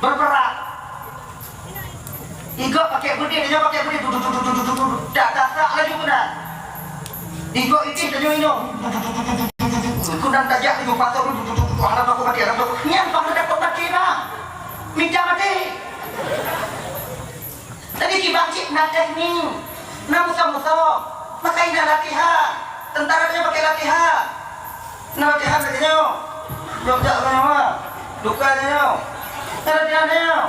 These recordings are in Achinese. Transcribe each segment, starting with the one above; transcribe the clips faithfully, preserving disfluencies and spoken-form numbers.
Berperang. Igok pakai beudé, tanyoe pakai beudé, du, du, du, du, du, du, du, du, dak tasak laju keunan. Igok idéh tanyoe inong. Keunan tajak laju pasoe, du, du, du, du, du, hana takot maté, hana takot. Nyan pahala takot maté, bang. Mita maté. Tapi kiban cit na teknik, na musoh-musoh, makajih na latihan. Tentara nyoe pakai latihan. Na latihan lagèe nyoe. Nyoe jak lagèe nyoe. Duka lagèe nyoe. Na latihan lagèe nyoe.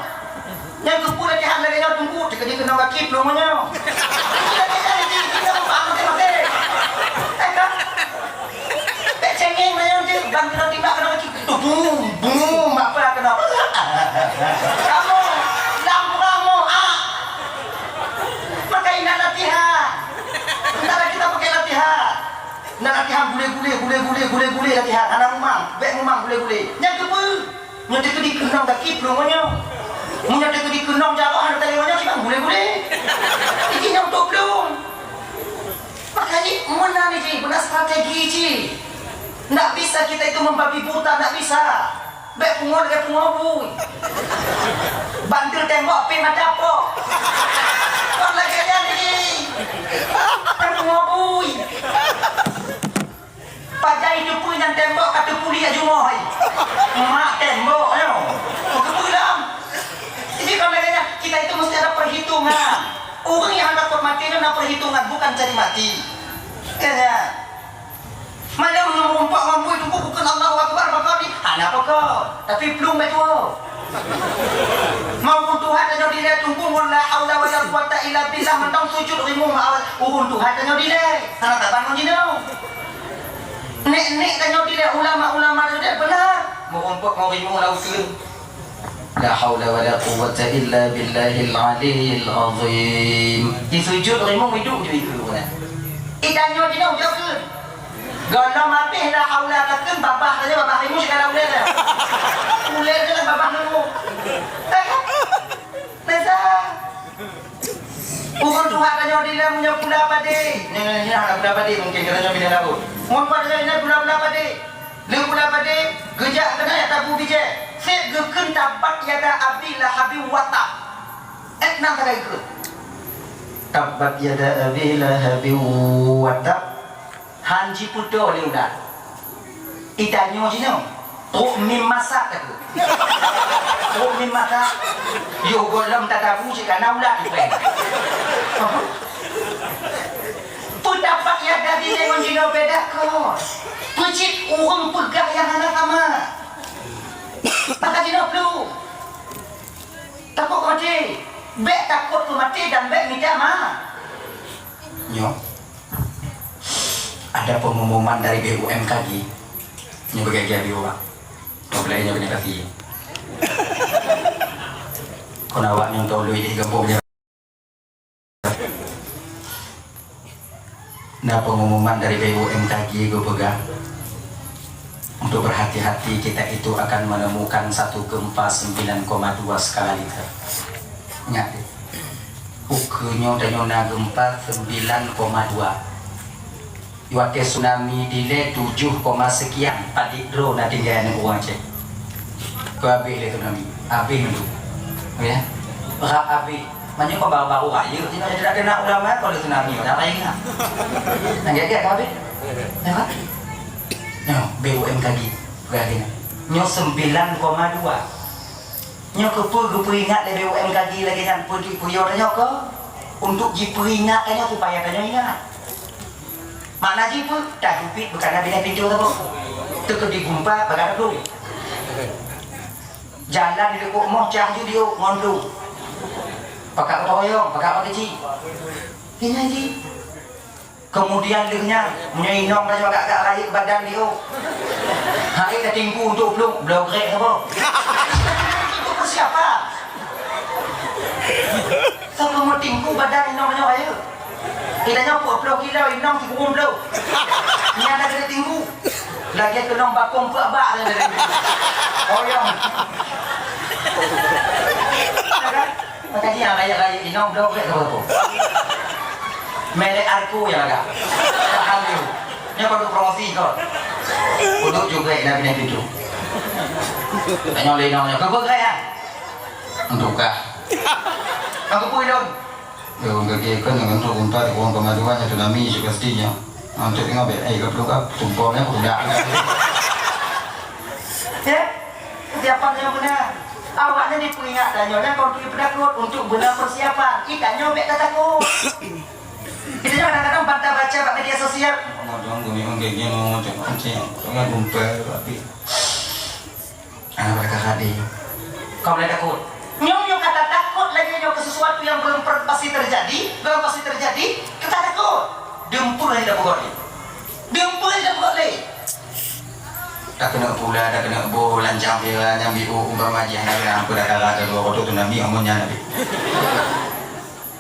Nyang keupeue latihan lagèe nyoe, teungku, cit keudéh keunong gaki plueng nyoe. Latihan lagèe nyoe, kita paham maté-maté. Eh, kan? Bèk cengeng manyang jeuet, ban keunoe timbak keunoe cit. Bum, bum, apa keunoe? Kamoe, lam kamoe, ah. Maka ingat latihan. Sementara kita pakai latihan. Nak latihan gulé-gulé, gulé-gulé, gulé-gulé latihan. Hana mumang, bèk mumang gulé-gulé. Nyang keupeue? Nyoe teukeudi keunong gaki plueng nyoe. Meunyoe teukeudi keunong jaroe hana teuleue nyoe, kiban gulé-gulé. Iki nyang untuk plueng. Makajih meunan jih, beuna strategi jih. Ndak bisa kita itu membabi buta, ndak bisa. Bèk pungo lagèe pungo bui. Bantu tembok pih mata po. Kon lagèe nyan jih. Kan pungo bui. Pajan teupeue nyang tembok ka teupuli jak jumoh hai. Mak tembok nyoe. Keupeue lam. Jadi kon lagèe nyan, kita itu mesti ada perhitungan. Ureueng nyang hana takot maté nyoe na perhitungan, bukan cari mati. Kan nyan. Manyang meureumpok ngon bui teungku bukon Allahu Akbar, bak di hana pokok, tapi plueng bak tuwoe. Meu'en Tuhan tanyoe dilèe teungku ngon la haula wala quwwata illa billah, mantong sujud rimueng meu'awat ureueng Tuhan tanyoe dilèe, hana taban ngon jinoe. Nèk-nèk tanyoe dilèe, ulama-ulama tanyoe dilèe, beuna meu'en pok ngon rimueng lam uteuen. La haula wala quwwata illa billahil aliyyil azim. Di sujud rimueng iduek ju ikeu na. Itanyoe jinoe ujoe keu. Gohlom abéh la haula takheun babah saja, babah rimueng sigala ulèe saja. Ulèe saja babah rimueng. Eh, kan? Biasa. Ureueng tuha tanyoe dilèe meunyoe pula padé. Nyoe, nyoe, nyoe, hana pula padé mungken, karena nyoe pinah laôt. Mun padé nyoe, nyoe pula-pula padé. Lheueh pula padé, geujak keunan jak tabu bijèh. Seb geukheun tabbat yada Abi Lahabin wa tab. Eh, nang sagai kheun. Tabbat yada Abi Lahabin wa tab. Han jipeutoe lé ulat. Itanyoe jinoe, trok mim masak takheun. Trok mim masak, yoh gohlom tatabu cit ka na ulat ipèng. Peue tabbat yada dilèe ngon jinoe beda kon. Peue cit ureueng peugah nyang hana sama. Maka jinoe plueng. Takot keu maté. Bèk takot keu maté dan bèk mita ma. Nyoe. Ada pengumuman dari B U M K G. Nyoe bagi-bagi B U M. Kau boleh nyoe kena kasih. Kau nak awak nyoe toloi di gampông je. Na pengumuman dari B U M K G geupeugah, untuk berhati-hati kita itu akan menemukan satu gempa sembilan koma dua skala Richter. Ingat deh, ukeue nyoe tanyoe na gempa sembilan koma dua. Watèe tsunami dilèe tujoh koma sekian, padit droe na tinggai aneuk ureueng Aceh. Keu abéh lé tsunami, abéh mandum. Ya. Rab abéh. Meunyoe kon baru-baru rayeuk, jadi ada kena ulama kon lé tsunami, dah lain lah. Nah, jadi ada abéh. Ya kan? Nyoe, B U M K G, peugah lagèe nyan. Nyoe sembilan koma dua. Nyoe keupeue geupeuingat lé B U M K G lagèe nyan, peue di-, peue yo tanyoe keu? Untuk jipeuingat tanyoe supaya tanyoe ingat. Makna jih peue? Tajubit beukan na binéh pintoe saboh. Teukeudi gumpa bak gata plueng. Jalan di likot moh cah ju diuk ngon plueng. Pakat gotong royong, pakat pakai ci. Ingat jih. Kemudian lheueh nyan, meunyoe inong tanyoe agak-agak rayeuk badan diuk. Hai tatinggu untuk plueng, bloe grek saboh. Itu persiapan. Saboh meutinggu badan inong tanyoe rayeuk. Kita nyoe peuet ploh kilo inong sikureueng bloe. Nyan dah kena tinggu. Lagèe keunong bakong peuet bak dah kena tinggu. Oyong. Ya kan? Makajih nyang rayeuk-rayeuk inong bloe grek saboh. Merek Arco nyang agak. Tahan dulu. Nyoe kon promosi kon. Uduk juga nak pindah pintu. Tanya lé inong nyoe, "Keupeue grek ah?" Untuk kah? Aku pun dong. Yo, bagi kan dengan untuk unta di ruang kemajuan yang tsunami juga pastinya. Untuk tengok be, eh, kalau ka tumpang yang udah. Ya? Siapa yang benar? Awaknya diperingat dan nyonya kau pergi penakut untuk benar persiapan. Ikannya bek takut. Kita kadang-kadang bantah baca bak media sosial. Ngomong gumi ngomong kayak gini, ngomong macam-macam. Jangan lupa, tapi anak mereka tadi. Kau boleh takut. Nyom nyom kata takut lagi nyom ke sesuatu yang belum per-, pasti terjadi, belum pasti terjadi, kita takut. Dempur aja dah pegawai. Dempur aja dah pegawai. Tak kena pula, tak kena boh, lancang pira, nyambi, oh, umpama aja, hanya kena apa dah kalah, dah dua kotak tu Nabi, amunnya Nabi.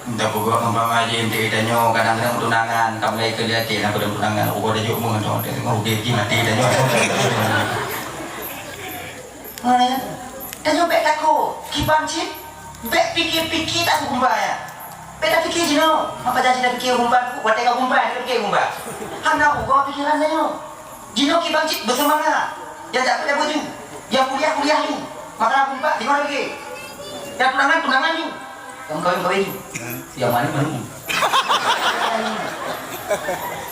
Entah pokok umpama jih, ente tanyoe kadang-kadang tunangan, ka mulai keu lheueh até na padum tunangan, uroe tanyoe meu, tanyoe udép jih maté tanyoe. Tanyoe bèk takot, kiban cit bèk pike-pike takot gumba nyan. Bèk tapike jinoe, mapa janji tapike gumba, watèe ka gumba, tapike gumba. Hana ubah pikeran tanyoe. Jinoe kiban cit beuseumangat. Nyang jak kuliah baju. Nyang kuliah, kuliah ju. Masalah gumpa, singoh lagèe. Nyang tunangan, tunangan ju. Nyang kawin, kawin ju. Nyang manéh, manéh ju.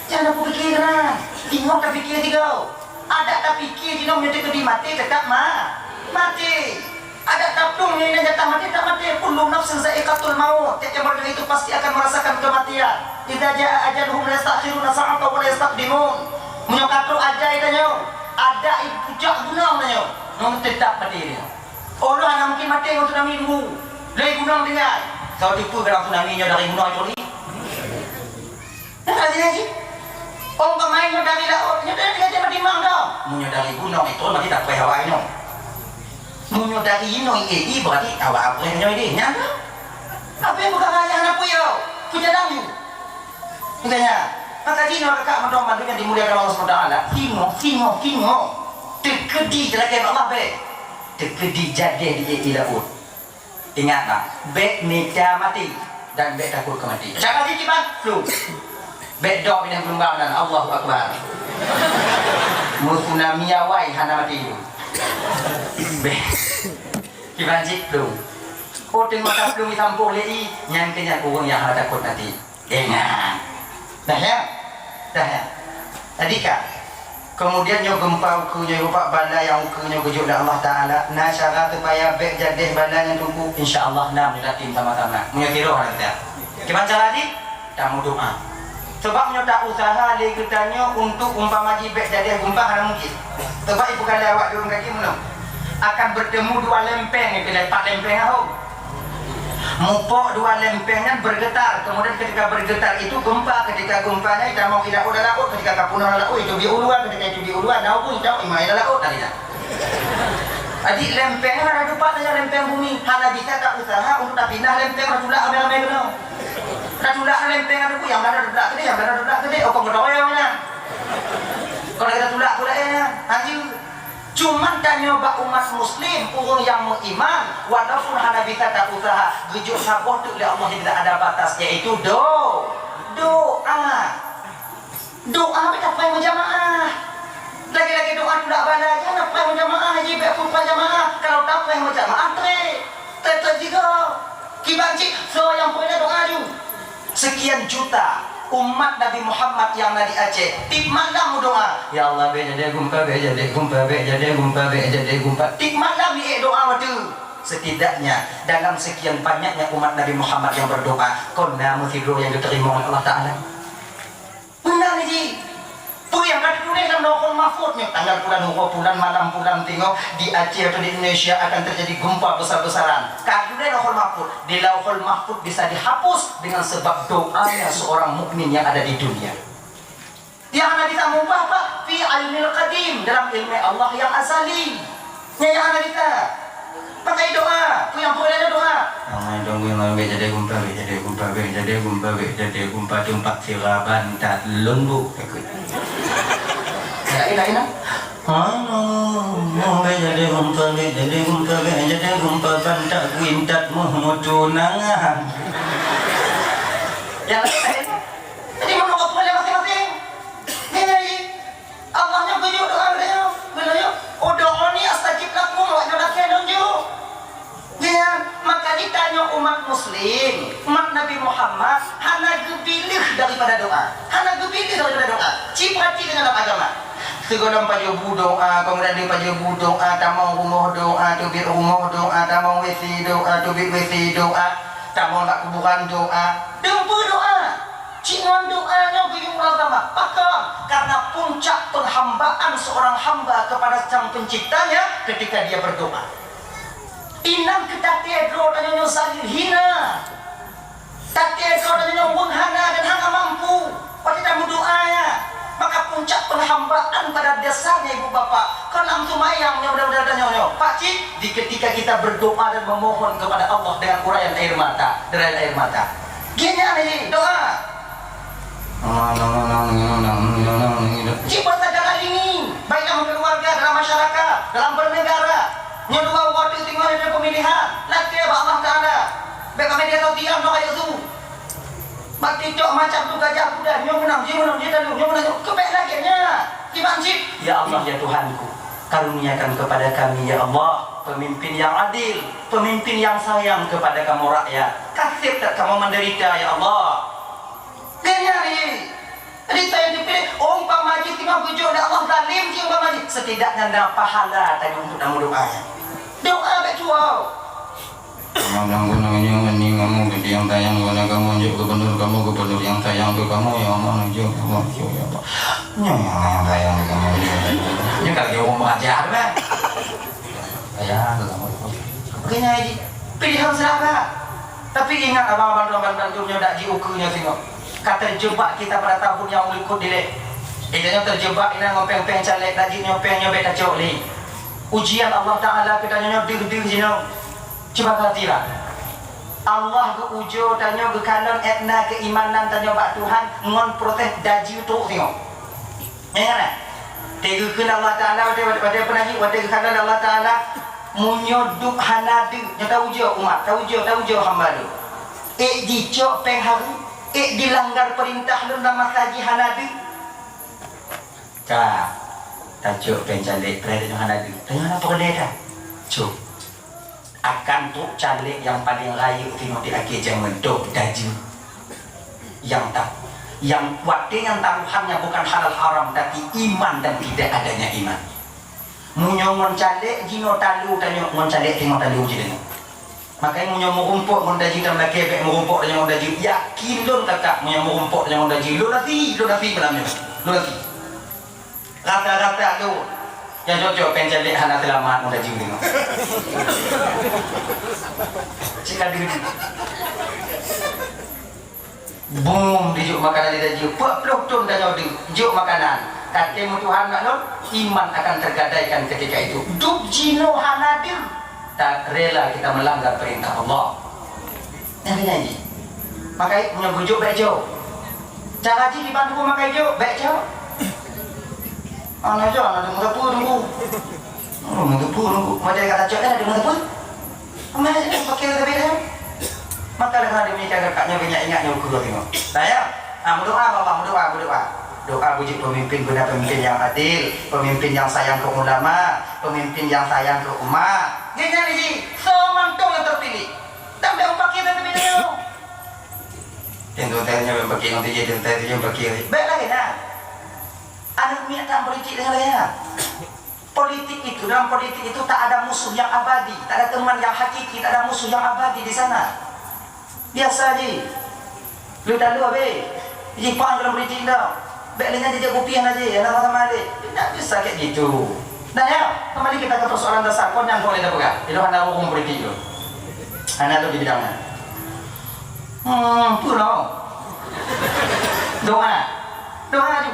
Jangan aku pikir keunan. Singoh tapikir sigoe. Adak tapikir jinoe meunyoe teukeudi maté, teutap ma-, maté. Adak taplueng nyoe inong jatah maté, tak maté. Kullu nafsin za'iqatul maut. Tiap-tiap ureueng itu pasti akan merasakan kematian. Idza jaa ajaluhum la yasta'khiruna sa'atan wa la yastaqdimun. Meunyoe ka trok ajai tanyoe, adak i pucak gunong tanyoe, nyoe teutap maté tanyoe. Oh, lôn hana mungkin maté ngon tsunami dulu. Lé gunong tinggai. Soe tipu dalam tsunami nyoe dari gunong itu ni? Nah, lagi lagi. Oh, pemain nyoe dari laôt, nyoe dari tiga jam timang dah. Meunyoe dari gunong itu berarti tak payah awak inoe. Meunyoe dari inoe, eh, eh, berarti awak apa yang nyoe deh? Nyan dah. Apa yang bukan ayah anak puyo? Puja dayu. Makanya, maka jinoe kakak mandum mandum yang dimuliakan Allah Subhanahu Wa Taala, singoh, singoh, singoh. Teukeudi teurakèe bak Allah bèk. Teukeudi jadeh di, di laôt. Ingat, bang, bèk mita maté dan bèk takot keu maté. Cara jih kiban, plueng. Bèk dok binèng geulumbang dan Allahu Akbar. Meu tsunami awai hana maté. Bèk. Kiban cit plueng. Oh, teungoh taplueng jisampôh lé ie, nyan keuh nyan ureueng nyang hana takot maté. Ingat. Dah ya? Dah ya? Tadi ka. Kemudian nyoe geumpa ukeue nyoe, rupa bala nyang ukeue nyoe geujok lé Allah Taala. Na cara supaya bèk jadeh bala nyan teungku? Insya Allah na, meunyoe tatim sama-sama. Meunyoe tiroh ada kita. Kiban cara jih? Tameudoa. Sebab nyoe ta usaha lé geutanyoe untuk umpama jih bèk jadeh gumpa hana mungkin. Sebab ipeugah lé awak di ureueng gaki meunoe. Akan bertemu dua lempeng, ipeugah pat lempeng ahom. Mupok dua lempeng nyan bergetar, kemudian ketika bergetar itu gempa, ketika gempa nyan tamong i laôt, laôt, ketika ka peunoh laôt, itu di uluan, ketika itu di uluan, na ubui, jauh, imai laôt, tadi dah. Jadi lempeng nyan ada dupat saja lempeng bumi, hana bisa ta usaha untuk tapindah lempeng, ta tulak ramé-ramé keunoe. Ta tulak lempeng ada ku, nyang blah ta tulak keudéh, nyang blah ta tulak keudéh, oh, kong keudroe nyan. Kalau kita tulak pula ya, lanjut. Cuman tanyoe bak umat muslim, ureueng nyang meuiman, walaupun hana bisa ta usaha, geujok saboh teuk lé Allah nyang tidak ada batas, yaitu do-, doa. Doa bèk tapreh meujamaah. Lagèe-lagèe doa tulak bala, jangan tapreh meujamaah, jih bèk peupreh jamaah. Kalau tapreh meujamaah, trép. Trép-trép jigoe. Kiban cit, soe nyang peureulèe doa ju. Sekian juta umat Nabi Muhammad nyang na di Aceh, tiep malam meudoa, "Ya Allah, bèk jadeh gumpa, bèk jadeh gumpa, bèk jadeh gumpa, bèk jadeh gumpa." Tiep malam miék doa watèe. Setidaknya, dalam sekian banyaknya umat Nabi Muhammad yang berdoa, kon na meusidroe nyang geuteurimong lé Allah Taala. Meunan jih. Peue nyang ka teutuléh lam Lauhul Mahfuz nyoe, tanggal pulan, uroe pulan, malam pulan, singoh di Aceh atau di Indonesia akan terjadi gempa besar-besaran. Ka teutuléh Lauhul Mahfuz. Di Lauhul Mahfuz bisa dihapus dengan sebab doanya seorang mukmin yang ada di dunia. Nyang hana bisa mengubah apa? Fi ilmil qadim, dalam ilmu Allah yang azali. Nyan nyang hana bisa. Pakai doa, peue nyang peureulèe doa. Nyang main dong, nyang main bèk jadeh gumpa, bèk jadeh gumpa, bèk jadeh gumpa, bèk jadeh gumpa, teumpat sira bantat lôn bu takut. Laén, laén, ah. Hana, bèk jadeh gumpa, bèk jadeh gumpa, bèk jadeh gumpa, bantat kuintat moh meutunangan. Nyang laén, laén, ah. Jadi, meunurot peureulèe maséng-maséng. Nyan, nyan, Allah nyoe geujok doa geutanyoe, geutanyoe, "Ud'uni astajib lakum," awak nyoe lakèe lôn jok. Nyan, Umat muslim, umat Nabi Muhammad hana geupiléh daripada doa. Hana geupiléh daripada doa. Ci peurati deungon lam agama. Sigohlom pajoh bu doa, keumudian di pajoh bu doa, tamong rumoh doa, teubiet rumoh doa, tamong W C doa, teubiet W C doa, tamong bak kuburan doa. Dum peue doa. Cit ngon doa nyoe geuyue mulazamah. Pakon? Karena puncak penghambaan seorang hamba kepada Sang Penciptanya ketika dia berdoa. Inan keu tatie droe tanyoe nyoe zalil hina. Tatie droe tanyoe nyoe weueng hana dan hana mampu. Watée tameudoa nyan, maka puncak penghambaan pada dasarnya ibu bapak, kon lam seumayang nyoe mudah-mudahan tanyoe nyoe. Pakcik, di ketika kita berdoa dan memohon kepada Allah dengan uraian air mata, deraian air mata. Geuhnyan jih doa. Cit beurata jalan ini, baik dalam keluarga, dalam masyarakat, dalam bernegara. Nyoe dua watée teungoh ada pemilihan, lakée bak Allah Taala. Bék ka media tau tiam dong ayat su. Bak TikTok macam tu gajah kuda, nyoe meunang, jih meunang, jih talu, nyoe meunang, nyoe. Keubiet lagée nyan. Iban cit, "Ya Allah, ya Tuhanku, karuniakan kepada kami, ya Allah, pemimpin yang adil, pemimpin yang sayang kepada kamoe rakyat. Ka seb that kamoe menderita, ya Allah." Geuhnyan jih. Jadi, tanyoe jipilih, oh, umpama jih teungoh geujok lé Allah zalim jih umpama jih. Setidaknya na pahala tanyoe untuk tameudoa nyan. Doa bék cuba. Kamoe dan guna nyoe ni kamoe geudiang tayang guna kamoe jok gubernur kamoe, gubernur yang sayang keu kamoe, ya Allah, jok kamoe, jok, ya Allah. Nyoe yang sayang keu kamoe, ya Allah. Nyoe ka lagée ureueng raja tu kan. Sayang keu kamoe. Bukannya jih. Pilihan silahkan. Tapi ingat abang-abang tuan-tuan nyoe dak jiukeue nyoe singoh. Ka terjebak kita pada tahun nyang likot dilée. Kita nyoe terjebak inan ngon péng-péng caleg, dak jih nyoe péng nyoe bék tacok lé. Ujian Allah Taala keu tanyoe nyoe deuh-deuh jinoe. Cuba perhatilah. Allah geuujoe tanyoe geukalon étna keuimanan tanyoe bak Tuhan ngon protes daji trok singoh. Ingat, eh? Teugeukeun Allah Taala, watée, watée, watée peunaji, watée geukalon Allah Taala, meunyoe duek hana deuh, nyoe taujoe umat, taujoe, taujoe hamba Lôn. Ék jicok péng hareuem, ék dilanggar peurintah Lôn lam masa jih hana deuh. Ka, tacok péng caleg, peurintah nyoe hana deuh. Tanyoe hana peureulée ka. Cok. Akan trok caleg nyang paleng rayeuk tinoh di akhé jameun, dok daji. Nyang ta-, nyang watée nyan taruhannya bukan halal haram, tapi iman dan tidak adanya iman. Meunyoe ngon caleg jinoe talu tanyoe, ngon caleg tinoh talu jinoe. Makanya meunyoe meurumpok ngon daji tameulakée, bék meurumpok tanyoe ngon daji. Yakin lôn kakak, meunyoe meurumpok tanyoe ngon daji, lôn hasi, lôn hasi malam nyoe. Lôn hasi. Rata-rata tu nyang cocok péng caleg hana seulamat ngon daji nyoe. Cit ka deuh. Bum dijok makanan di daji, empat puluh thon tanyoe deuh, jok makanan. Ka tém meutuhan mak lôn, iman akan tergadaikan ketika itu. Duek jinoe hana deuh, tak rela kita melanggar perintah Allah. Nyan nyan jih. Maka meunyoe geujok bék jok. Cara jih iban tuboh makai jok, bék jok. Ana jok, ana deungoe teupeu nunggu. Oh, nunggu teupeu nunggu. Macam kata cok kan ada deungoe teupeu. Amai aja pakai lebih dah. Maka dengan demikian kakaknya banyak ingat nyoe kedua tengok. Nah ya, ah, berdoa Bapak, berdoa, berdoa. Doa bujuk pemimpin guna pemimpin yang adil, pemimpin yang sayang ke ulama, pemimpin yang sayang ke umat. Dia nyari ji, semantong yang terpilih. Dan dia pakai dan lebih dulu. Yang tuan tanya yang pakai yang tujuh, tuan tanya yang pakai. Baik lagi dah. Anak minyak tak politik dengan lain. Politik itu, dalam politik itu tak ada musuh yang abadi, tak ada teman yang hakiki, tak ada musuh yang abadi di sana. Biasa ji. Lu tak lu habis. Ji pan dalam politik dah. Baik lainnya jadi kopi yang aja, yang sama-sama adik. Tidak bisa kayak gitu. Nah ya, kembali kita ke persoalan dasar. Kau yang boleh dah pegang. Itu hanya hukum politik itu. Hanya itu di bidangnya. Hmm, peue lom? Doa. Doa ju.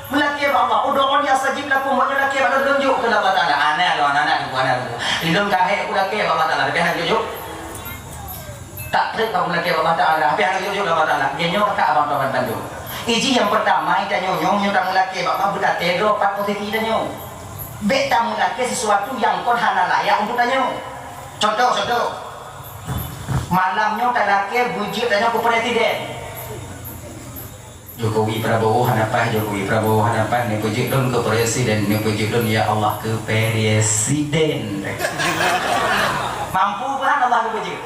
Meulakée bak Allah. "Ud'uni astajib lakum," meulakée bak Allah, tunjuk keu Allah Taala. Ana lôn, ana lôn, ana lôn. Lôn ka hék ku lakée bak Allah Taala, tapi hana jujur. Tak trép ka meulakée bak Allah Taala, tapi hana jujur Allah Taala. Dia nyoe ka abang tuan bandum. Iji yang pertama, ita nyoe, nyoe, nyoe ka meulakée bak Allah, beutatée droe pat posisi ita nyoe. Bék tameulakée sesuatu nyang kon hana layak untuk tanyoe. Contoh, contoh. Malam nyoe talakée beujeuet tanyoe keu presiden. Jokowi Prabowo hana paih, Jokowi Prabowo hana paih, neupeujeuet lôn keu presiden, neupeujeuet lôn, ya Allah, keu presiden. Mampu Tuhan Allah neupeujeuet.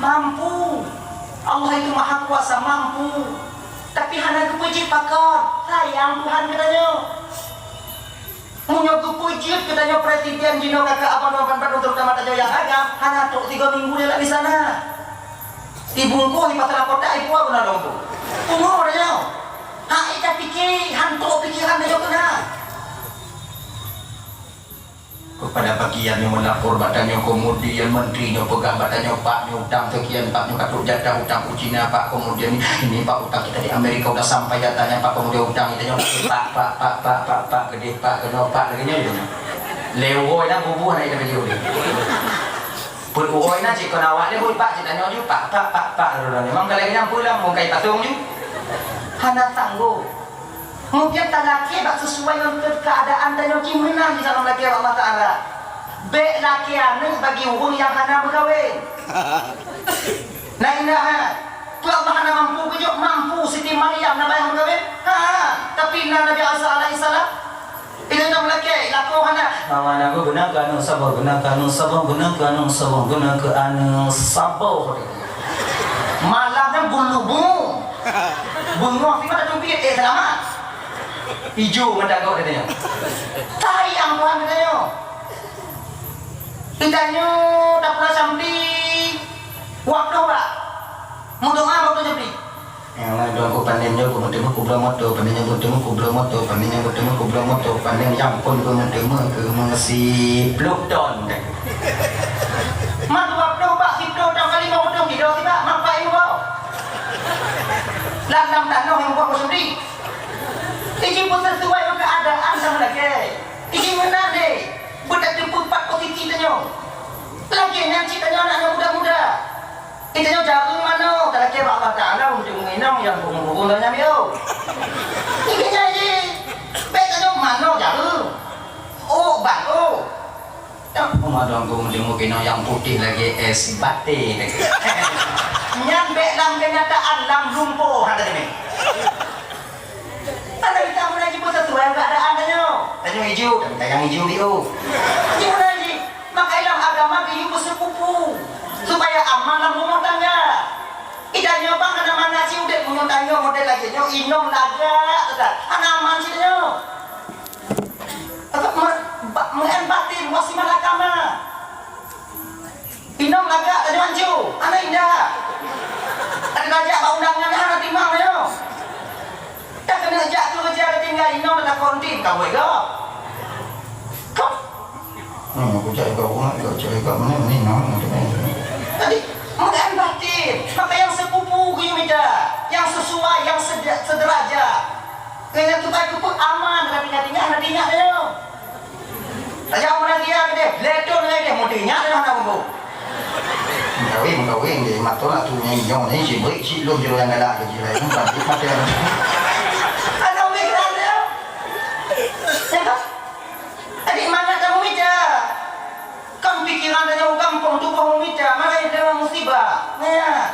Mampu. Allah itu Maha Kuasa, mampu. Tapi hana geupeujeuet pakon. Sayang Tuhan geutanyoe. Meunyoe geupeujeuet geutanyoe presiden jinoe, kakak abang, abang bandum, terutama tanyoe nyang agam, hana trok tiga minggu dia di sana. Ibungkôh di pasar kota, ipuwoe keunoe dong tu. Pungo tanyoe. Hai, ita pike, han trok pikeran tanyoe keunan. Keupada bagian nyang meulapor bak tanyoe, kemudian menteri nyoe peugah bak tanyoe, "Pak, nyoe utang sekian, Pak, nyoe ka trok jatah utang u Cina, Pak, kemudian ini, Pak, utang kita di Amerika udah sampai jatahnya, Pak, kemudian utang kita nyoe, Pak, Pak, Pak, Pak, Pak, Pak, geudeh, Pak, keunoe, Pak," lagèe nyoe, lagèe nyoe. Lé uroe na bubuh na ita baju ni. Peuet uroe na cit kon awak lé buet, Pak, cit tanyoe ju, Pak, Pak, Pak, Pak, lagèe nyoe. Memang ka lagèe nyan pulang, mungkai patong ju. Hana sanggob. Mungken talakèe bak sisuai ngon keadaan tanyoe jih meunan di dalam lakèe Allah Taala. Bèk lakèe aneuk bagi ureueng nyang hana meukawen. Na indah, ha? Peue Allah hana mampu geujok? Mampu, Siti Maryam na payah meukawen? Ha, tapi na Nabi Isa alaihissalam. Ilèe na meulakèe, lakoe hana. Mama na geuh geunan keu aneuk saboh, geunan keu aneuk saboh, geunan keu aneuk saboh, geunan keu aneuk saboh. Malam nyan bulu bungoh. Beungoh simat teubiet, eh, seulamat. Ijo mata gob geutanyoe. Sayang Tuhan geutanyoe. Geutanyoe tapula sampi wak ploh bak. Meudoa bak ploh sampi. Nyang na dong ku pandai nyoe ku meuteumé ku bloe moto, pandai nyoe meuteumé ku bloe moto, pandai nyoe meuteumé ku bloe moto, pandai nyang pun ku meuteumé ku meusi ploh ton. Mat dua ploh bak siploh ton kali lima puluh kilo sibak, mak pai ibu. Lam, lam tanoh nyang buat musyrik. Iji pun sesuai ngon keadaan sama lagèe. Iji meunan deh. Beutateupeue pat posisi tanyoe. Lagèe nyan cit tanyoe aneuk nyang muda-muda. Tanyoe jareueng manoe, talakèe bak Allah Taala untuk menginong nyang burung-burung dan nyang biôh. Iji nyan jih. Bèk tanyoe manoe jareueng. Oh, ban, oh. Nyan peue madong geuh meunyoe keunoe nyang putéh lagèe es baté. Nyan bèk lam keunyataan, lam lumpoe hana teumé. Hana ita meunan jih pun sesuai keadaan tanyoe. Tanyoe ijo, tapi tayang ijo biôh. Ijo meunan jih. Maka lam agama geuyue beuseupupu supaya aman lam rumoh tangga. Ita nyoe bang hana mangat cit udép meunyoe tanyoe model lagèe nyoe, inong lagak teuka. Hana aman cit nyoe. Apa, me-, ba-, meu'en batin, wasimalakama. Inong lagak tanyoe ancu, hana indah. Ada tajak bak undangan, hana timang nyoe. Dah keuneuk jak keureuja, dah tinggai inong, dah takot entin, ka buet gob. Kok? Hmm, aku cak juga bunga, aku cak juga mana, mana inong, macam mana? Jadi, meu'en batin. Maka nyang seupupu geuyue mita, nyang sesuai, nyang sede-, sederajat. Keuneuk tukai keupeue aman, ka tinggai-tinggai, hana ingat nyoe. Tajak meuragia keudeh, lé thon lagèe deh, meuteunyak lé hana mampu. Meukawen, meukawen deh, mantong atu nyan nyoe ni, si beuet, si lôn jroh nyang galak lé jih laén, bantuk maté. Hana pikeran dia. Ya kan? Jadi, mangat kamu mita. Kan pikeran tanyoe gampông, tuboh mita, malah dalam musibah. Ya.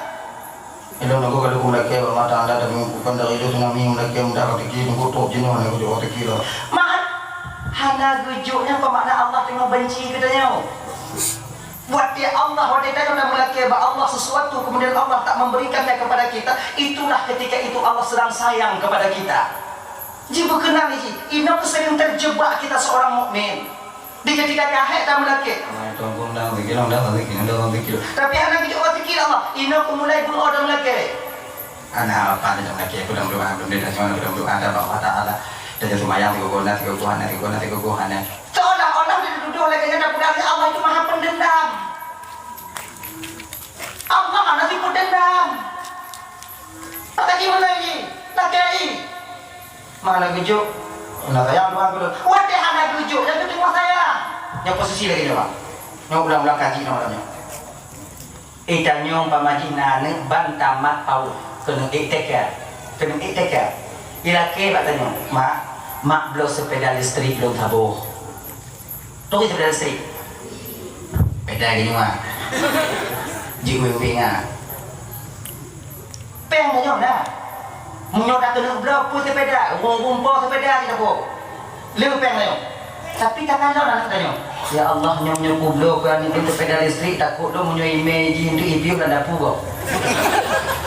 Ilôn nunggu ka lheueh meulakèe bak mata anda, tapi meubukan dari ilôn tsunami meulakèe mudah rezeki, nunggu trok jinoe nunggu jok rezeki lom. Mak, hana geujok nyan kon makna Allah teungoh benci keu tanyoe. Watèe Allah, watèe tanyoe na meulakèe bak Allah sesuatu, kemudian Allah tak memberikannya kepada kita, itulah ketika itu Allah sedang sayang kepada kita. Jibeukeunang jih, inoe sering terjebak kita seorang mukmin. Di ketika kahé tameulakèe. Tapi hana geujok rezeki Allah. Inoe kumulai beuo tameulakèe. Hana apa-apa tameulakèe, peudong doa, peudong doa, peudong doa, ada bak Allah Taala. Tajak seumayang tiga bulan, tiga bulan, tiga bulan, tiga bulan. Seolah-olah dituduh lagèe nyan, padahai Allah itu Maha Pendendam. Allah hana sifeuet dendam. Maka jih meunan jih, lakèe. Mana geujok? Hana sayang Tuhan keu lôn. Watèe hana geujok, nyan keuh teuma sayang. Nyoe posisi lagèe nyoe, Bang. Nyoe ulang-ulang kaji nyoe malam nyoe. Eh, tanyoe umpama jih na aneuk ban tamat paut, keuneuk ék T K. Keuneuk ék T K. Ilakèe bak tanyoe, "Mak, mak bloe sepeda listrik lôn saboh." Turi sepeda listrik. Sepeda geuh nyoe. Jiwéng-wéng ah. Péng tanyoe na. Meunyoe takeuneuk bloe peue sepeda, ureueng-ureueng po sepeda jih saboh. Le péng tanyoe. Tapi takalon aneuk tanyoe. Ya Allah, nyoe, nyoe kubloe keu aneuk lôn sepeda listrik, takot lôn meunyoe imè jih eunteuk ipiôh lam dapu gob.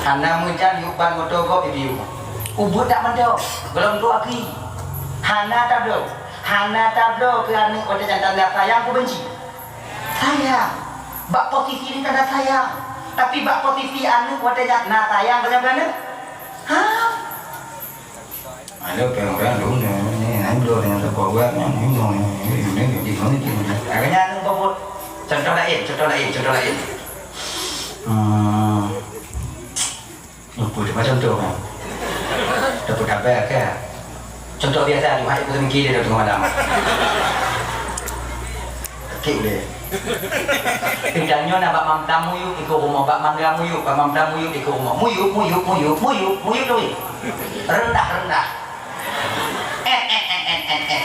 Hana meujan yub ban moto gob ipiôh. Ubeuet dak mantong, gohlom tuak kri. Hana tabloe, hana tabloe keu aneuk watèe nyan tanda sayang peue beunci. Sayang. Bak posisi nyoe tanda sayang. Tapi bak posisi aneuk watèe nyan na sayang keu aneuk? Ha? Ada orang-orang dulu ni, ni, ni, dulu dengan tepuk buat, ni, ni, ni, ni, ni, ni, ni, ni, ni. Makanya anu bapak, contoh lain, contoh lain, contoh lain. Hmm. Lupa tu, macam tu, kan? Tepuk tabah, kan? Contoh biasa, tu, hai, aku mikir dia dah tengah malam. Sakit boleh. Udah nyoe na bak Mam Tam muyup iko rumoh, bak Mangga muyup, bak Mam Tam muyup iko rumoh. Muyup, muyup, muyup, muyup, muyup tu. Rendah, rendah. Eh, eh, eh, eh, eh, eh.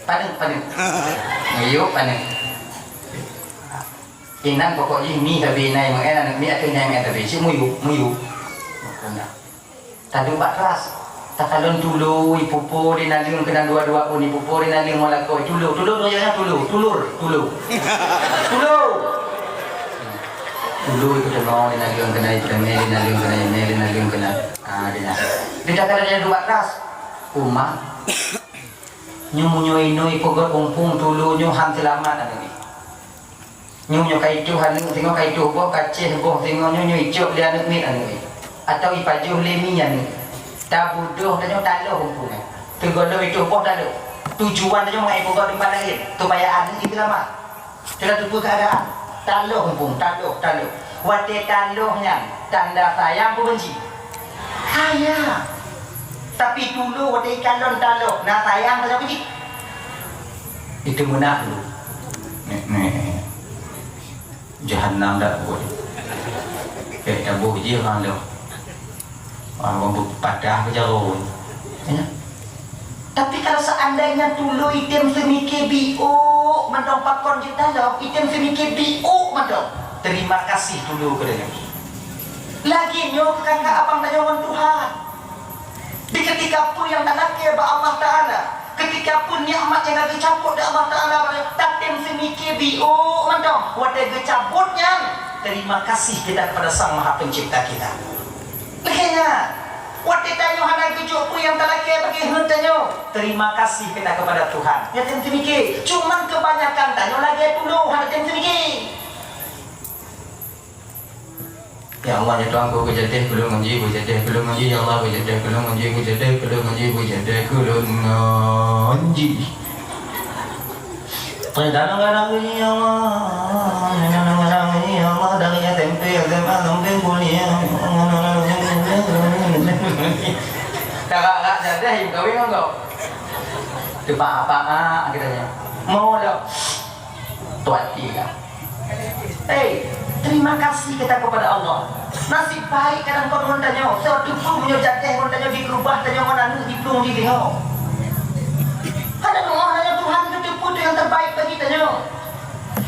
Paneuk, paneuk. Muyup, paneuk. Inan pokok jih mi sabe inan meu'en, aneuk mi ateueh inan meu'en sabe. Cit muyup, muyup. Rendah. Taduek bak teras, takalon tulo, ipupo di naleueng keunan dua-dua pun, ipupo di naleueng ngon lakoe, tulo, tulo, tulo, ya, tulo, tulur, tulo. Tulo. Tulo itu tengok di naleueng keunan, itu tengok di naleueng keunan, ini di naleueng keunan. Ah, dia. Dia takalon dia duek bak teras. Uma. Nyoe meunyoe inoi peugöt umpung tulo nyoe han seulamat aneuk nyoe. Nyoe, nyoe ka itoh aneuk singoh, ka itoh boh, ka ceh boh singoh nyoe, nyoe icok lé aneuk miet aneuk nyoe. Atawa ipajoh lé mi aneuk nyoe. Tabudôh tanyoe taloh umpung nyan. Sigohlom itoh boh taloh. Tujuan tanyoe mangat ipeugöt teumpat laén, supaya aneuk nyoe seulamat. Teuka teupeue keuadaan. Taloh umpung, taloh, taloh. Watèe taloh nyan, tanda sayang peue beunci? Sayang. Tapi tulo watèe ikalon taloh, na sayang tanyoe beunci? Itu meunan dulu. Nek, nek. Jahannam dak buet. Kayak taboh je orang tu. Orang, orang patah ke jarum. Ya. Tapi kalau seandainya tulo item semike biuk mantong pakon jeuet taloh, item semike biuk mantong. Terima kasih tulo keudeh. Lagi nyoe keu kakak abang tanyoe ngon Tuhan. Di ketika peue nyang talakèe bak Allah Taala, ketika peue nikmat nyang ka geucabot lé Allah Taala, tatem seumike biôk mantong watèe geucabot nyan, terima kasih kita kepada Sang Maha Pencipta kita. Lagèe nyan, watèe tanyoe hana geujok peue nyang talakèe bagi heuet tanyoe, terima kasih kita kepada Tuhan. Nyan tem seumike, cuman kebanyakan tanyoe lagèe tulo hana tem seumike. Ya Allah, ya Tuhan ku, beujadeh keu lôn ngon jih, beujadeh keu lôn ngon jih, ya Allah, beujadeh keu lôn ngon jih, beujadeh keu lôn ngon jih, beujadeh keu lôn ngon jih. Kadang-kadang ngon jih, ya Allah, kadang-kadang ngon jih, ya Allah, dari S M P, S M A sampai kuliah. Tarak-rak jadeh, yue kawin ngon kau. Teupak-pak, katanya. Mau dah. Tuan tiga. Hei, terima kasih kita kepada Allah. Nasib baik kadang kon ngon tanyoe, soe teupeu meunyoe jadeh ngon tanyoe dikeubah tanyoe ngon aneuk diplueng di deungoe. Kadang doa tanyoe Tuhan geuteupeue tu nyang terbaik bagi tanyoe.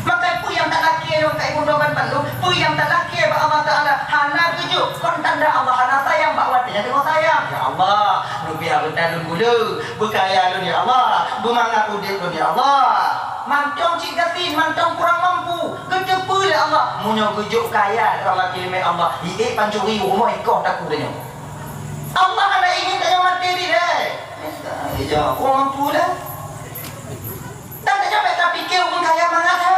Maka peue nyang talakèe nyoe ka ibu doakan bandum, peue nyang talakèe bak Allah Taala hana geujok kon tanda Allah hana sayang bak watèe nyan teungoh sayang. Ya Allah, neubiar beutalon buleuen, beukaya lôn ya Allah, beumangat udép lôn ya Allah. Mantong cit gasien, mantong kurang mampu, geuteupeue lé Allah. Meunyoe geujok kaya, Allah keulimé Allah, iék pancuri rumoh ikoh takue tanyoe. Allah hana ingin tanyoe maté dilèe. Ija, kurang mampu dah. Dan tanyoe bèk tapike ureueng kaya mangat ha.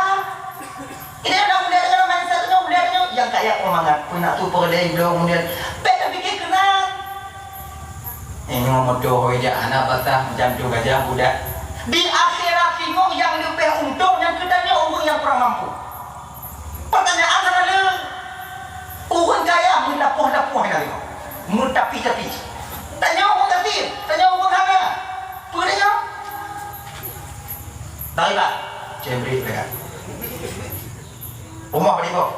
Ini ada mulia dengan main satu mulia dengan yang kaya kurang mangat. Pun nak tu perleh belum mulia. Bèk tapike keunan. Ini moto hoi jak anak basah macam tu gajah budak. Di akhirat singoh nyang leubeh untông nyang keu tanyoe ureueng nyang kurang mampu. Pertanyaan hana le. Ureueng kaya meulapoh-lapoh hana le. Meutapi-tapi. Tanyoe ureueng gasien, tanyoe ureueng hana. Peue tanyoe? Taribat. Cemrit mereka. Rumoh bak iboh.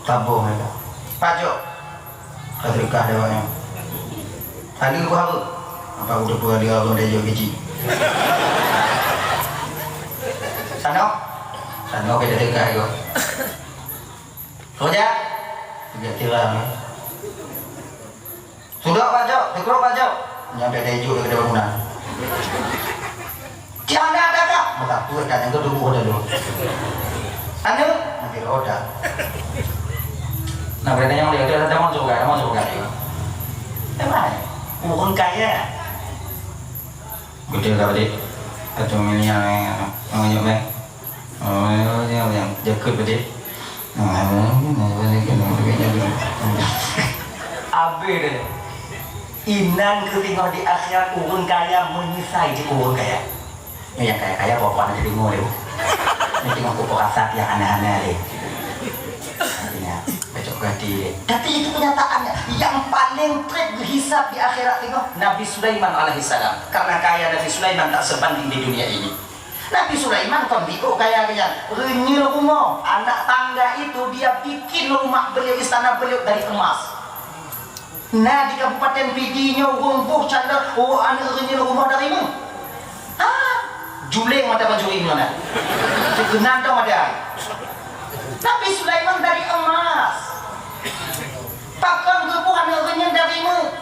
Taboh mereka. Pajok. Ka seudeukah lewat nyoe. Hana peuhara. Apa udah peuhara dia abang dah jok gaji. Sanoe. Sanoe ka seudeukah lewat. Kerja. Kerja tiram. Sudok pajok, teukrok pajok. Nyang dah jok dekat bangunan. Cik, aneuk ada kah? Maka peuet dan nyang keudua dulu. Aneuk? Nanti roda. Nah, berarti nyang dia, dia, dia masuk kan, masuk kan. Memang. Ureueng kaya. Betul tak, Dik? Satu miliar, eh, yang banyak, eh. Oh, yang, yang, yang jaket, Dik. Habis deh. Inan keuh singoh di akhirat ureueng kaya meunyeusai di ureueng kaya. Nyang kaya-kaya bawa-bawa na teurimong lé. Nyang teurimong keu peurasaan nyang aneh-aneh lé. Artinya, becok hati lé. Tapi itu kenyataannya. Yang paling treb geuhisab di akhirat singoh Nabi Sulaiman alaihissalam. Karena kaya Nabi Sulaiman tak sebanding di dunia ini. Nabi Sulaiman kon biôh kaya geuh nyan. Reunyeun rumoh, anak tangga itu dia bikin rumah beliau, istana beliau dari emas. Na di Kabupaten Pidie nyoe ureueng boh canda, oh, aneuk reunyeun rumoh dari mu. Ah, juléng mata pancuri nyoe na. Keunan dong ada. Tapi Sulaiman dari emas. Pakon geuboh aneuk reunyeun dari mu?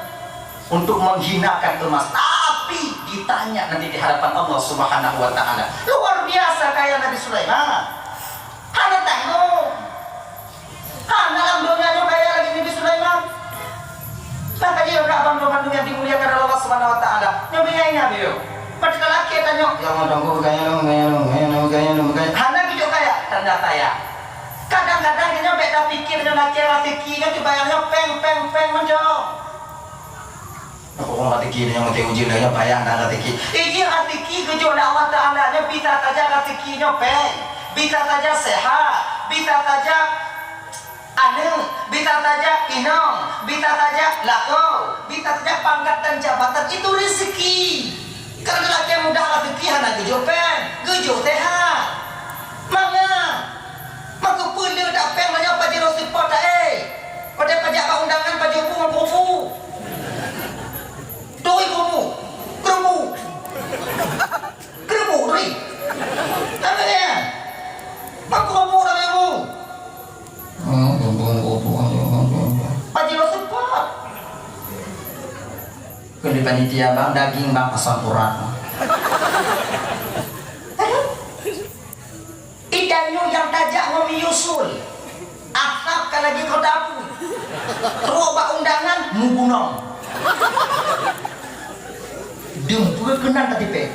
Untuk menghinakan emas. Tapi ditanya nanti di hadapan Allah Subhanahu wa Ta'ala. Luar biasa kaya Nabi Sulaiman. Hana tanggong. Hana lam donya nyoe kaya lagèe Nabi Sulaiman. Maka jih, banmandum-mandum nyang dimuliakan Allah Subhanahu wa Ta'ala. Nyoe beuingat-ingat beuh. Padahai lakèe tanyoe, "Ya Allah, tanggong kaya lom, kaya lom, kaya lom, kaya lom, kaya." Hana geujok kaya, tanda kaya. Kadang-kadang tanyoe bèk tapiké tanyoe lakèe raseuki nyoe, teubayang nyoe pèng, pèng, pèng mantong. Ureueng raseuki nyoe meusti ujeuen lagèe payah na raseuki. Iji raseuki geujok lé Allah Taala nyoe bisa saja raseuki nyoe pèng, bisa saja sehat, bisa saja aneuk, bisa saja inong, bisa saja lakoe, bisa saja pangkat dan jabatan. Itu rezeki. Kalau lakèe mudah raseuki hana geujok pèng, geujok sehat. Mangat. Maka peue le dak pèng nyoe pajoh seupôt taéh. Padahai pajak bak undangan pajoh bu ngon keureubu. Turi keureubu. Keureubu. Keureubu turi. Apa dia? Bak keureubu dah keureubu. Hmm, keureubu, keureubu, keureubu. Pajoh seupôt. Keu di panitia bang, daging bang asam urat. Itanyoe nyang tajak ngon miyusul. Asap ka lagèe keu dapu. Trok bak undangan, meugunong. Dum peue keunan tatipék.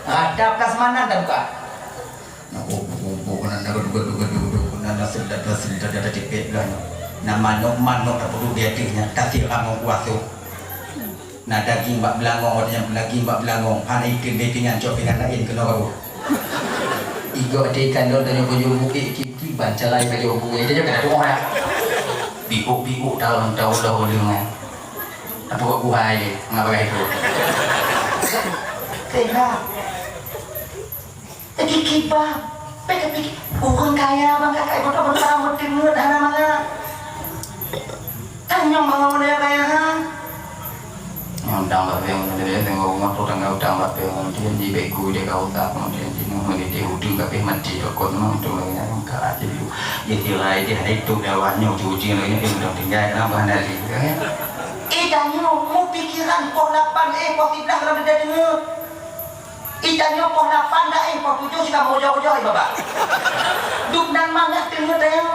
Radab kasmanan tabuka. Na kumpuk-kumpuk keunan, na geuduk-geuduk keunan, na seudat-seudat tatipék blah nyoe. Na manok-manok tapeuduek di ateueh nyan, tasiram ngon kuah sop. Na daging bak beulangong, watèe nyan daging bak beulangong, hana ikheun deh, tinggai cok pingan laén keunoe bagoe. Igok deh ikan lôn tanyoe bujur bukét, kiban calai bajèe bukét, tanyoe keuneuk tu'oh na. Biôk-biôk taun-taun dah ulèe nyan. Tapi kok buhai, ngapa kayak itu? Teuga. Jadi kiban, bèk tapikir, ureueng kaya bang, kakak ibu tak pernah meuteungeut hana mangat. Tanyong mangat ureueng kaya, ha? Nyang utang bak bank, tengok rumah tu tangga utang bak bank, kemudian di begu dia kau tak, kemudian di nunggu ni dia udang tapi mati, dokon memang tu lagi nak angkat aja dulu. Dia tirai, dia hari tu dah wah nyoe, cuci lagi, dia udah tinggal, kenapa hana lagi, kan? Eh, tanyong, mu pikiran poh lapan, eh, poh siblah kalau dia deungeue. Itanyoe poh lapan dah, eh, poh tujoh sikamoe ujoe-ujoe, eh, babah. Duek nan mangat teungeut tanyoe.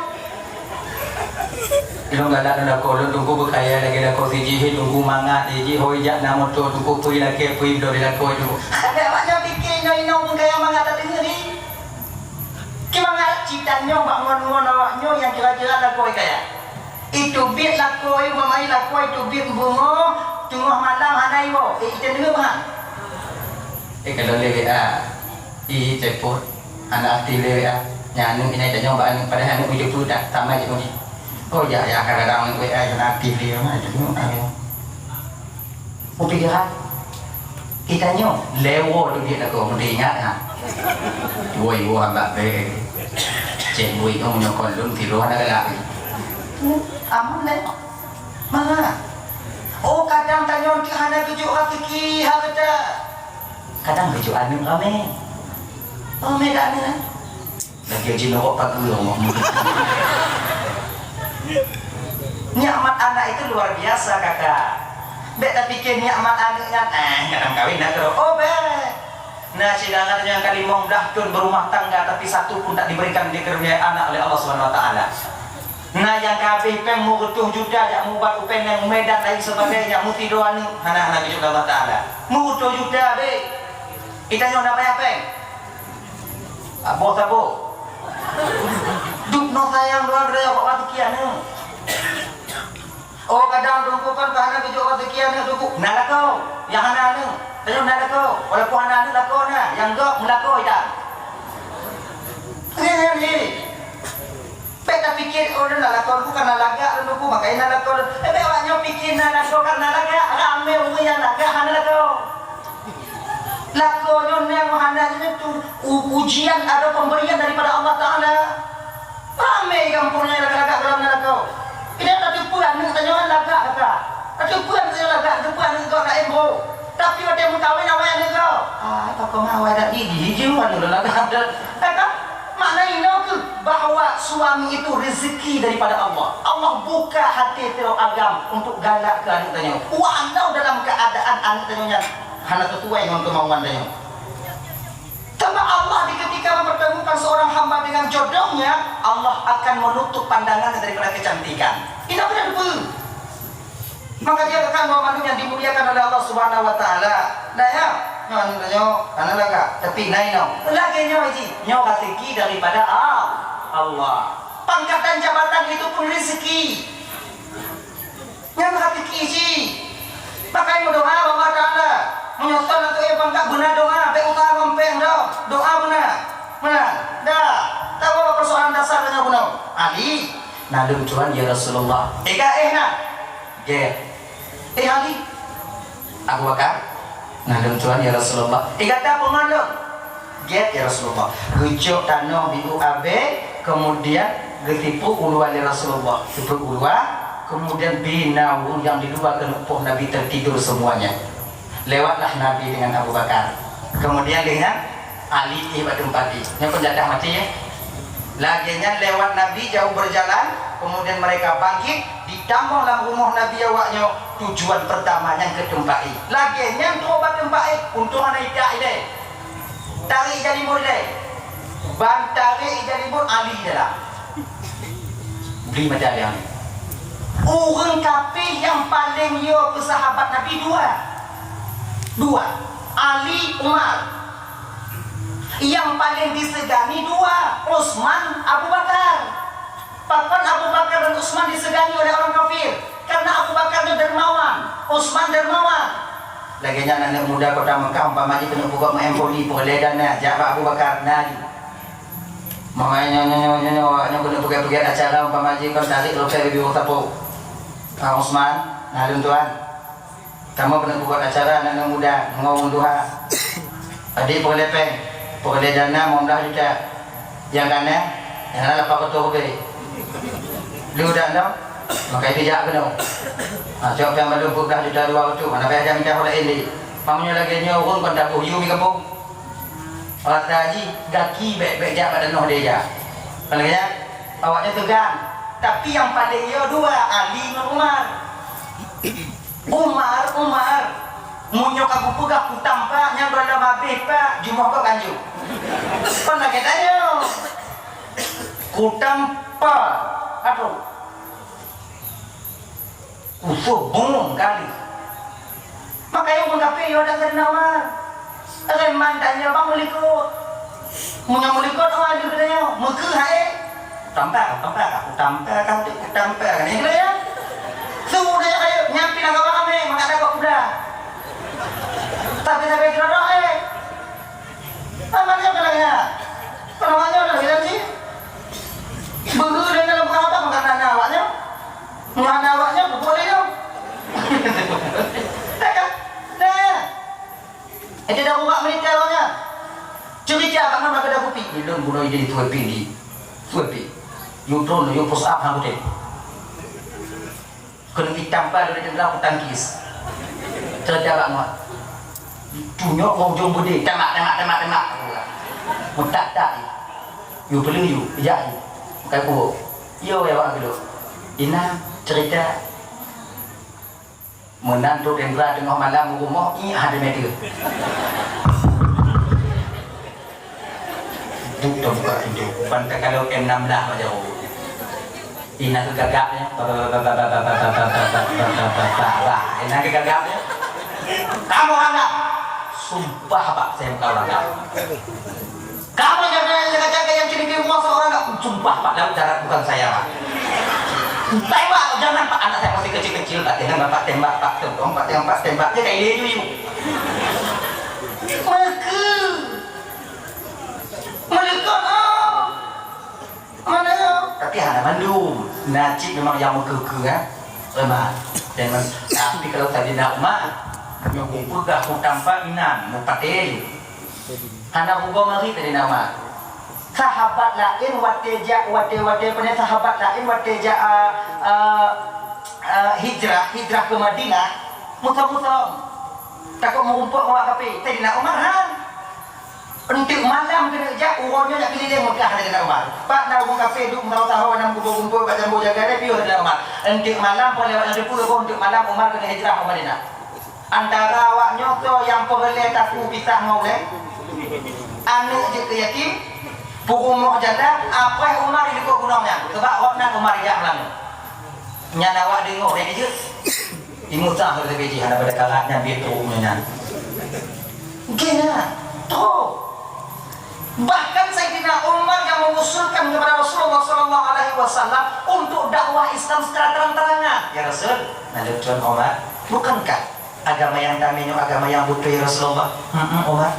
Ilôn galak lôn lakoe, lôn teungku beukaya lagèe lakoe si jih, teungku mangat si jih, hôi jak na moto, teungku peue lakèe, peue bloe di lakoe teungku. Ada awak nyoe pike nyoe inong pun kaya mangat tateungeut ni. Kimangat cit tanyoe bak ngon-ngon awak nyoe nyang kira-kira lakoe kaya. Iteubiet lakoe, umpama lakoe iteubiet beungoh, teungoh malam hana iwoe. Eh, ite deungoe, bah? Eh, kalau lé W A, i telepon, hana aktif lé W A. Nyan aneuk inai tanyong bak aneuk, padahai aneuk itu pun tak sama je bunyi. Oh, ya, ya, kadang-kadang aneuk W A hana aktif lé, mana itu, ayo. Kupikiran, itanyoe lewo teubiet lakoe, meusti ingat, ha. Woi, woi, hamba be. Cek bui kamu nyokon lôn tiroh hana galak. Aman deh. Mangat. Oh, kadang tanyoe keu hana geujok raseuki, ha, gata. Kadang geujok aneuk ramé. Ramé dak aneuk, eh? Lagèe jinoe pageue Allah. Nikmat anak itu luar biasa, Kakak. Bèk tapike nikmat aneuk nyan, eh, nyan kawin dah keudroe. Oh, bèk. Na syedara nyang ka limong blaih thon beurumah tangga, tapi satu pun tak diberikan, dikaruniai anak oleh Allah Subhanahu Wa Taala. Na nyang ka habéh péng meureutoh juta jak meuubat u Penang, u Medan, lain sebagainya, meusidroe aneuk, hana, hana geujok lé Allah Taala. Meureutoh juta habéh. Geutanyoe na payah péng? Saboh-saboh. Dum noe sayang droe-droe bak watèe kiamat. Oh, kadang Teungku kan hana geujok watèe kiamat, Teungku. Na lakoe, nyang hana aneuk. Tanyoe na lakoe. Walaupun hana aneuk, lakoe na. Nyang gob meulakoe ita. Nyan, nyan, nyan. Bèk tapiké, oh, na lakoe, bukan na lagak, Teungku, makajih na lakoe. Eh, bèk awak nyoe piké na lakoe, kan na lagak. Ramé ureueng nyang lagak hana lakoe. Lakoe nyoe nyang hana nyoe tu u-, ujian atau pemberian daripada Allah Taala. Ramé gampông nyoe lagak-lagak gohlom ngon lakoe. Keuneuk tateupeue aneuk tanyoe lagak gata. Tateupeue aneuk tanyoe lagak, tateupeue aneuk gob laén brôk. Tapi watèe meukawen awai aneuk gob. Ah, apa kau mau awai dak gigi, jijeuem aneuk lagak. Eh, kan? Makna inoe keuh bahwa suami itu rezeki daripada Allah. Allah buka hati sidroe agam untuk galak keu aneuk tanyoe. Walau dalam keadaan aneuk tanyoe nyan hana sesuai ngon kemauan tanyoe. Karena Allah di ketika mempertemukan seorang hamba dengan jodohnya, Allah akan menutup pandangannya daripada kecantikan. Ini apa dia lupa? Maka dia akan bahwa manusia yang dimuliakan oleh Allah Subhanahu Wa Taala. Nah ya, nyoe nyoe, hana lagak, tapi na inoe. Lagèe nyoe ji, nyoe rezeki daripada Al-, Allah. Pangkat dan jabatan itu pun rezeki. Nyan hati ki ji. Pakai meudoa bak Allah Taala. Meunyoe son ateueh pangkat beuna doa, bèk usah ngon péng dah. Doa beuna. Beuna. Dah. Tahu persoalan dasar nyoe bunoe. Ali, na lôn tuan ya Rasulullah. Ega eh na. Gèt. Eh Ali. Abu Bakar. Nah, lôn tuan, ya Rasulullah. Eh, gata peungon lôn. Gèt, ya Rasulullah. Geucok tanoh biôh abèe, kemudian geutipôk u luwa lé Rasulullah. Tipôk u luwa, kemudian bina ureueng nyang di luwa keuneuk poh Nabi tertidur semuanya. Lewatlah Nabi dengan Abu Bakar. Kemudian dengan Ali éh bak teumpat jih. Nyoe pun jadah maté, ya. Lagèe nyan lewat Nabi jauh berjalan, kemudian mereka bangkit, ditamong lam rumoh Nabi awak nyoe, tujuan pertama nyan keu teumpat éh. Lagèe nyan trôk bak teumpat éh, untông hana itak ilèe. Tarek ija limot ilèe. Ban tarek ija limot Ali dalam. Bri mata Ali. Ureueng kafé nyang paleng yo keu sahabat Nabi dua. Dua. Ali, Umar. Nyang paleng disegani dua, Utsman, Abu Bakar. Pakon Abu Bakar dan Utsman disegani oleh orang kafir? Karena Abu Bakar nyoe dermawan, Utsman dermawan. Lagèe nyan aneuk muda kota Mekah, umpama jih keuneuk peugot meu'en poli, peureulèe dana, jak bak Abu Bakar, na jih. Meu'en nyoe, nyoe, nyoe, nyoe, nyoe, nyoe keuneuk peugèt-peugèt acara, umpama jih kon tarek lopèe bibie ureueng sapo. Ah, Utsman, na lôn tuan. Kamoe keuneuk peugot acara aneuk muda ngon ureueng tuha. Adik peureulèe pèng, peureulèe dana limong blah juta. Nyang ka na, nyang na lapan reutôh ribèe. Lheuh dan dong, maka itu jak keunoe. Ha, cok pèng mandum peuet blah juta dua reutôh, hana payah jak mita ho laén lé. Meunyoe lagèe nyoe ureueng kon taboh yum di gampông. Rasa jih gaki bèk, bèk jak bak tanoh dèh jak. Kon lagèe nyan, awaknyan seugan. Tapi nyang paleng yo dua, Ali ngon Umar. Umar, Umar, meunyoe ka kupeugah kutampa, nyan gohlom habéh, Pak, jumoh gob ganjô. Kon lagèe tanyoe. Kutampa, aduh. Kusoh bungong kali. Maka nyang meukafé yo dak Saidina Umar. Reman tanyoe bang meulikot. Meunyoe meulikot, oh, aduh, keutanyoe. Meukeu hai. Tampa, tampa, tampa, tampa, tampa, kan, eh, ya? Su, dia, ayo, nyampi nak kawan kami, maka ada kok udah. Tapi, tapi, kira dah, eh. Namanya apa lagi, ya? Apa namanya udah bilang sih? Bulu dia dalam apa, maka nanya awaknya? Nanya awaknya, boleh dong. Ya kan? Nah. Eh, dia dah buka militer awaknya. Curi dia, bak mana kena kupi? Belum bunuh dia itu, P D. Suwe pi. Yue tron, yue push up hang udép. Keuneuk itam pa lé teuka peutangkis. Teuka bak muat. Tunyok ngon ujong beudé, tembak, tembak, tembak, tembak. Meutak-tak. Yue peuleueh yue, jak yue. Bukai puwoe. Yo, ya, wak geulok. Ina cerita. Meunan Trok Indra teungoh malam u rumoh, iek hana meuteue. Buka pintu. Ban takalon M enam belas bak jaroe. Ina keu gagap nyan. Ina keu gagap nyan. Kamu anggap. Sumpah, Pak, saya bukan orang gap. Kamu jangan jaga-jaga yang ciri-ciri rumah seorang gap. Sumpah, Pak, laut darat bukan saya, Pak. Tembak, jangan, Pak, anak saya masih kecil-kecil, Pak, jangan Bapak tembak, Pak, tembak, Pak, tembak, Pak, dia kayak dia yuyu. Maka, melekat, ah. Mana ya? Tapi hana mandum. Na cit memang nyang meukeue-keue, eh. Lemah. Dan men-, tapi kalau Saidina Umar, nyoe geupeugah hutang Pak inan, meupatéh. Hana hugoe marit Saidina Umar. Sahabat laén watée jak, watée, watée, peue nyan, sahabat laén watée jak, ah, ah, ah, hijrah, hijrah ke Madinah, musom-musom. Takot meurumpok ngon awak kafé. Saidina Umar han. Eunteuk malam keuneuk jak, uroe nyoe jak keulileng Meukah, kheun Saidina Umar. Pat na ureuëng kafé duek meusaho-saho, na meugumpôi-gumpôi bak jambo jaga, lé piôh Saidina Umar. Eunteuk malam, poh lewat nyang teupeu, eunteuk malam Umar keuneuk hijrah u Madinah. Antara awak nyoe soe nyang peureulée takue pisah ngon ulée? Aneuëk jeuet keu yatim, peurumoh janda, apreh Umar di likot gunong nyan. Sabab awak nan Umar ijak meulamu. Nyan awak deungoe, lé jeuet. Di Musa hana sabe jih, hana pada karat nyan, biet trok nyan. Gina, trok. Bahkan Saidina Umar yang mengusulkan kepada Rasulullah sallallahu alaihi wasallam untuk dakwah Islam secara terang-terangan. "Ya Rasul," naleucon Umar, "bukankah agama yang kami ini agama yang betul, ya Rasulullah?" "Mm-mm, Umar."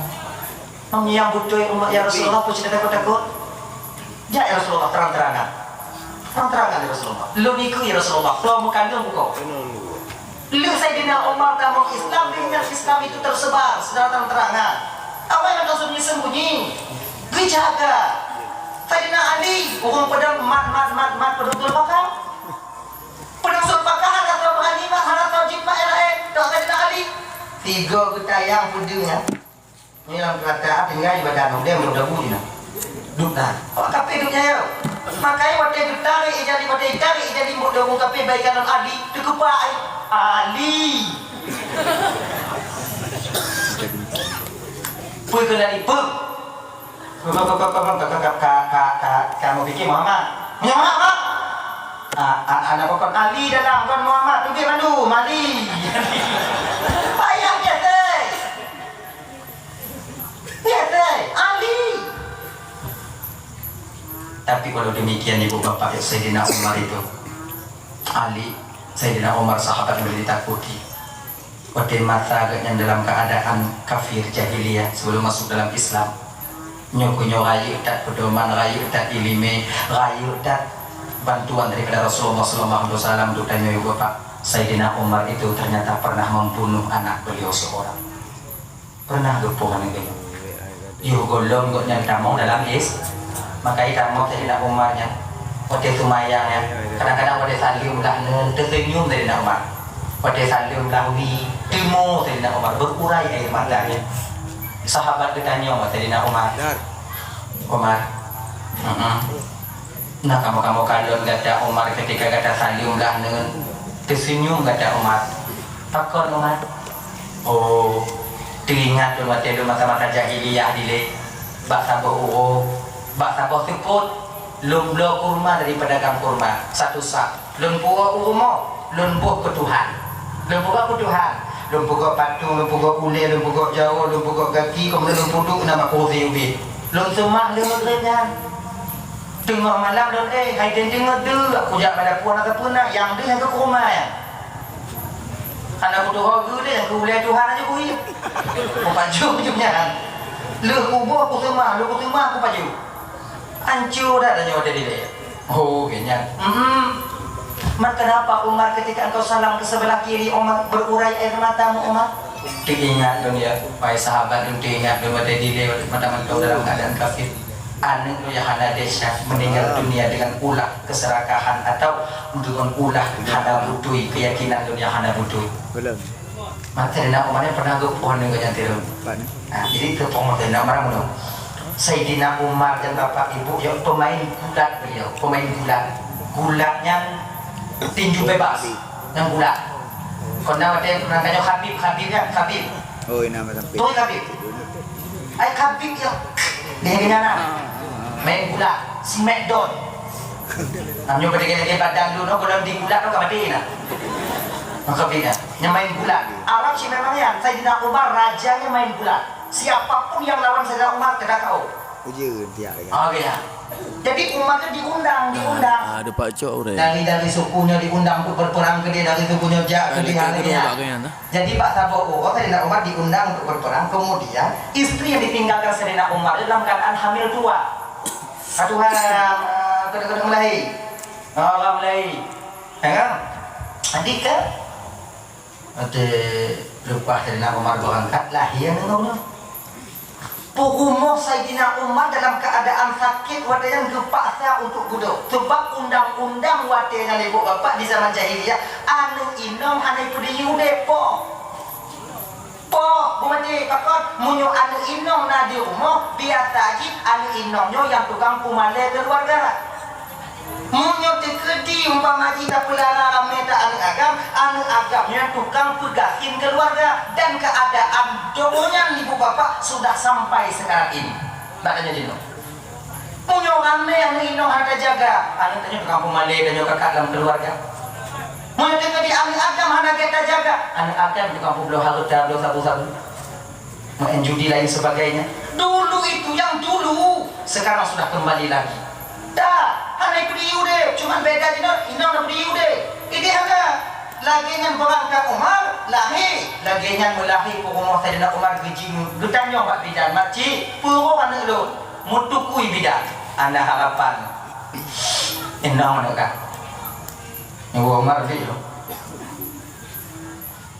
"Meunyoe nyang beutôi umat, ya Rasulullah, peue cit takot-takot? Jak, ya Rasulullah, terang-terangan. Terang-terangan, ya Rasulullah. Lôn ikeu, ya Rasulullah. Lôn meukalon buko." Lheueh Saidina Umar tamong Islam, lheueh nyan Islam itu tersebar secara terang-terangan. Apa yang harus disembunyi? Geujaga. Saidina Ali, ureuëng peudong mat, mat, mat, mat, peudong tulpaka. Peudong tulpaka hana tao beurani mat, hana tao jimat laén. Tok Saidina Ali. Tiga geutayang peudeueng nyan. Nyoe lam keulata tinggai ibadah nyoe, dia meudabu jih na. Duek na. Awak kafé duek nyan, ya. Makai watée geutarek ija li, watée geutarek ija li, muda ureuëng kafé baikan lom Ali, teukeubah ai. Ali. Peue keu Ali, peue? Ka, ka, ka, ka, ka, ka, ka, kamu pikir Muhammad? Muhammad, Mak? Ah, ah, anak pokok Ali dalam, kon Muhammad, teubiet mandum, Ali. Payah kiatai. Nyan teuh, Ali. Tapi walau demikian, ibu bapak, ya, Saidina Umar itu, Ali, Saidina Umar sahabat yang boleh ditakuti. Watée masa geuhnyan dalam keadaan kafir jahiliyah sebelum masuk dalam Islam. Nyoe keuh nyoe rayeuk that pedoman, rayeuk that ileumé, rayeuk that bantuan daripada Rasulullah sallallahu alaihi wasallam untuk tanyoe, ibu bapak. Saidina Umar itu ternyata pernah membunuh anak beliau seorang. Pernah geupoh aneuk geuh. Yoh gohlom gobnyan tamong dalam is-, makai tamong Saidina Umar nyan. Watée seumayang nyan, kadang-kadang watée saleuem lah ngon teuseunyum Saidina Umar. Watée saleuem lah wie, teumo Saidina Umar, berurai air matanya. Sahabat geutanyong bak Saidina Umar, "Umar, mm-mm." Nah, kamoe-kamoe kalon gata Umar, ketika gata saleuem lah ngon teuseunyum gata Umar. Pakon Umar? Oh, teuingat lôn watée lôn masa-masa jahiliyah dilée, bak saboh uroe, bak saboh seupôt, lôn bloe kurma dari pedagang kurma, satu sak. Lôn puwoe u rumoh, lôn boh keu Tuhan. Lôn peugah keu Tuhan, lôn peugah patung, lôn peugah ulée, lôn peugah jaroe, lôn peugah gaki, keumudian lôn peuduek na bak kurusi ubit. Lôn seumah lôn ngon nyan. Teungoh malam lôn, eh, hai teuingat deuh, kujak bak dapur na sapeue na, nyang deuh nyang keu kurma nyan. Hana kutuho geu lé, nyang keu ulée Tuhan aja kuhiep. Kupajoh jeuem nyan. Lheueh kuboh kuseumah, lheueh kuseumah kupajoh. Ancô that tanyoe dilée. Oh, keu nyan. Mm-mm. Mat, kenapa Umar ketika engkau salam ke sebelah kiri, Umar, berurai air matamu, Umar? Teuingat lôn ya, wahai sahabat lôn, teuingat lôn watée dilée, watée mata mantong dalam keadaan kafir. Aneuk lôn nyang hana desya meninggal dunia dengan ulah keserakahan atau dengan ulah hana beutôi, keyakinan lôn nyang hana beutôi. Maka Saidina Umar nyan pernah geupoh ngon gobnyan tireung. Nah, jadi geupoh ngon Saidina Umar ngon. Saidina Umar dan bapak ibu, ya, pemain gulat beliau, pemain gulat. Gulat nyan tinju bebas, nyan gulat. Kon na watée ureuëng tanyoe Khabib, Khabib nyan, Khabib. Oh, nama sampai. Betul Khabib. Ai Khabib ya. Dia dengan anak. Main gulat, smackdown. Nah, nyoe pada lagi badan dulu, no, kalau di gulat, no, ka mati, nah. Maka beda. Nyang main gulat. Arab sih memang ya, Sayyidina Umar rajanya main gulat. Siapapun yang lawan Sayyidina Umar, kena K O. Ujeuen tiak lagi. Oh, ya. Jadi Umar tu diundang, diundang. Ah, ada Pak Cok orang. Dari, dari sukunya diundang untuk berperang ke dia, dari sukunya jak ke dia, Pak Cok, ya. Jadi, bak saboh uroe Saidina Umar diundang untuk berperang, kemudian istri yang ditinggalkan Saidina Umar dalam keadaan hamil tua. Satu hal, eh, kena-kena melahir. Orang melahir. Ya kan? Adik ke? Nanti lepas Saidina Umar berangkat, lahir anak orang. Peurumoh Saidina Umar dalam keadaan sakit, watée nyan geupaksa untuk geuduek. Sebab undang-undang watée nyan, ibu bapak, di zaman jahiliyah, aneuk inong hana ipeudiyue udeb, poh. Poh, beumaté, pakon? Meunyoe aneuk inong na di rumoh, biasa jih aneuk inong nyoe nyang tukang peumalée keuluwarga. Meunyoe teukeudi umpama jih tapeulara ramé that aneuk agam, aneuk agam nyan tukang peugasien keuluwarga dan keuadaan donya nibak bapak sudah sampai sekarang ini. Bak tanyoe jinoe. Meunyoe ramé aneuk inong hana tajaga, aneuk tanyoe tukang peumalée tanyoe kakak lam keuluwarga. Meunyoe teukeudi aneuk agam hana gét tajaga, aneuk agam tukang peubloe hareuta, bloe sabu-sabu. Main judi lain sebagainya. Dulu itu yang dulu, sekarang sudah kembali lagi. Dah, hana ipeudiyue udeb, cuman beda jinoe, inong na peudiyue udeb. Ideh hana. Lagée nyan beurangkat Umar, lahé. Lagée nyan meulahé peurumoh Saidina Umar geuji-, geutanyong bak bidan, "Makcik, peue uroe aneuk lôn?" Meutukui bidan. Hana harapan. Inong aneuk ka. Nyoe Umar pih.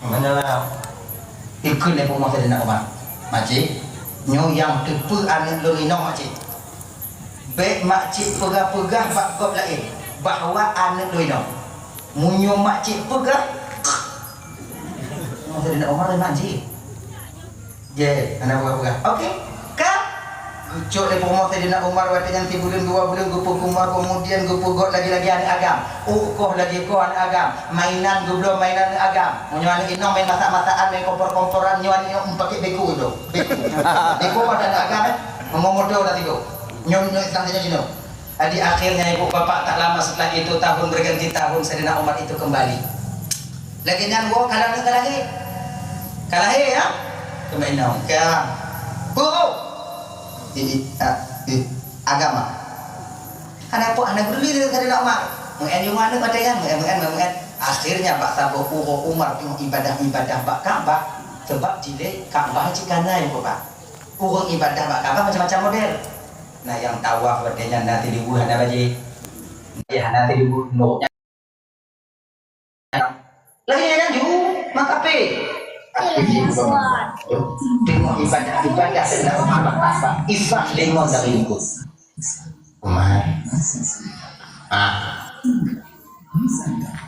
Meunyoe ikheun lé peurumoh Saidina Umar, "Makcik, nyoe nyang teupeue aneuk lôn inong, Makcik. Bék Makcik peugah-peugah bak gob laén bahwa aneuk lôn inong. Meunyoe Makcik peugah," Saidina Umar lé, "Makcik, jeh, hana peugah-peugah." Oke, ka. Geucok lé peurumoh Saidina Umar watée nyan sibuleuen dua buleuen geupeukumar, kemudian geupeugot lagi-lagi aneuk agam. Oh, koh lagi koh aneuk agam. Mainan geubloe mainan aneuk agam. Meunyoe aneuk inong main masak-masakan, main kompor-komporan, nyoe aneuk inong pakai beko tu. Beko. Beko pada aneuk agam, eh. Memoto dah tigo. Nyoe, nyoe Islam tinyo jinoe. Jadi akhirnya ibu bapak tak lama setelah itu, tahun berganti tahun, Saidina Umar itu kembali. Lagée nyan woe ka lheueh ka lahé. Ka lahé, ya? Keumainong. Ka. Guru. Di, di, a, di agama. Hana peue, hana peduli dengan Saidina Umar. Meu'en jumah aneuk watée nyan, meu'en, meu'en, meu'en, meu'en. Akhirnya bak saboh uroe Umar teungoh ibadah-ibadah bak Ka'bah, sebab jilé Ka'bah cit ka na ibu bapak. Ureuëng ibadah bak Ka'bah macam-macam model. Na nyang tawaf watée nyan na siluweue hana bajée. Hana siluweue, nurutnya. Lahé nyan ju, maka pe. Teungoh ibadah, ibadah sedang apa-apa. Isah lengon dari ibu. Umar. Ah.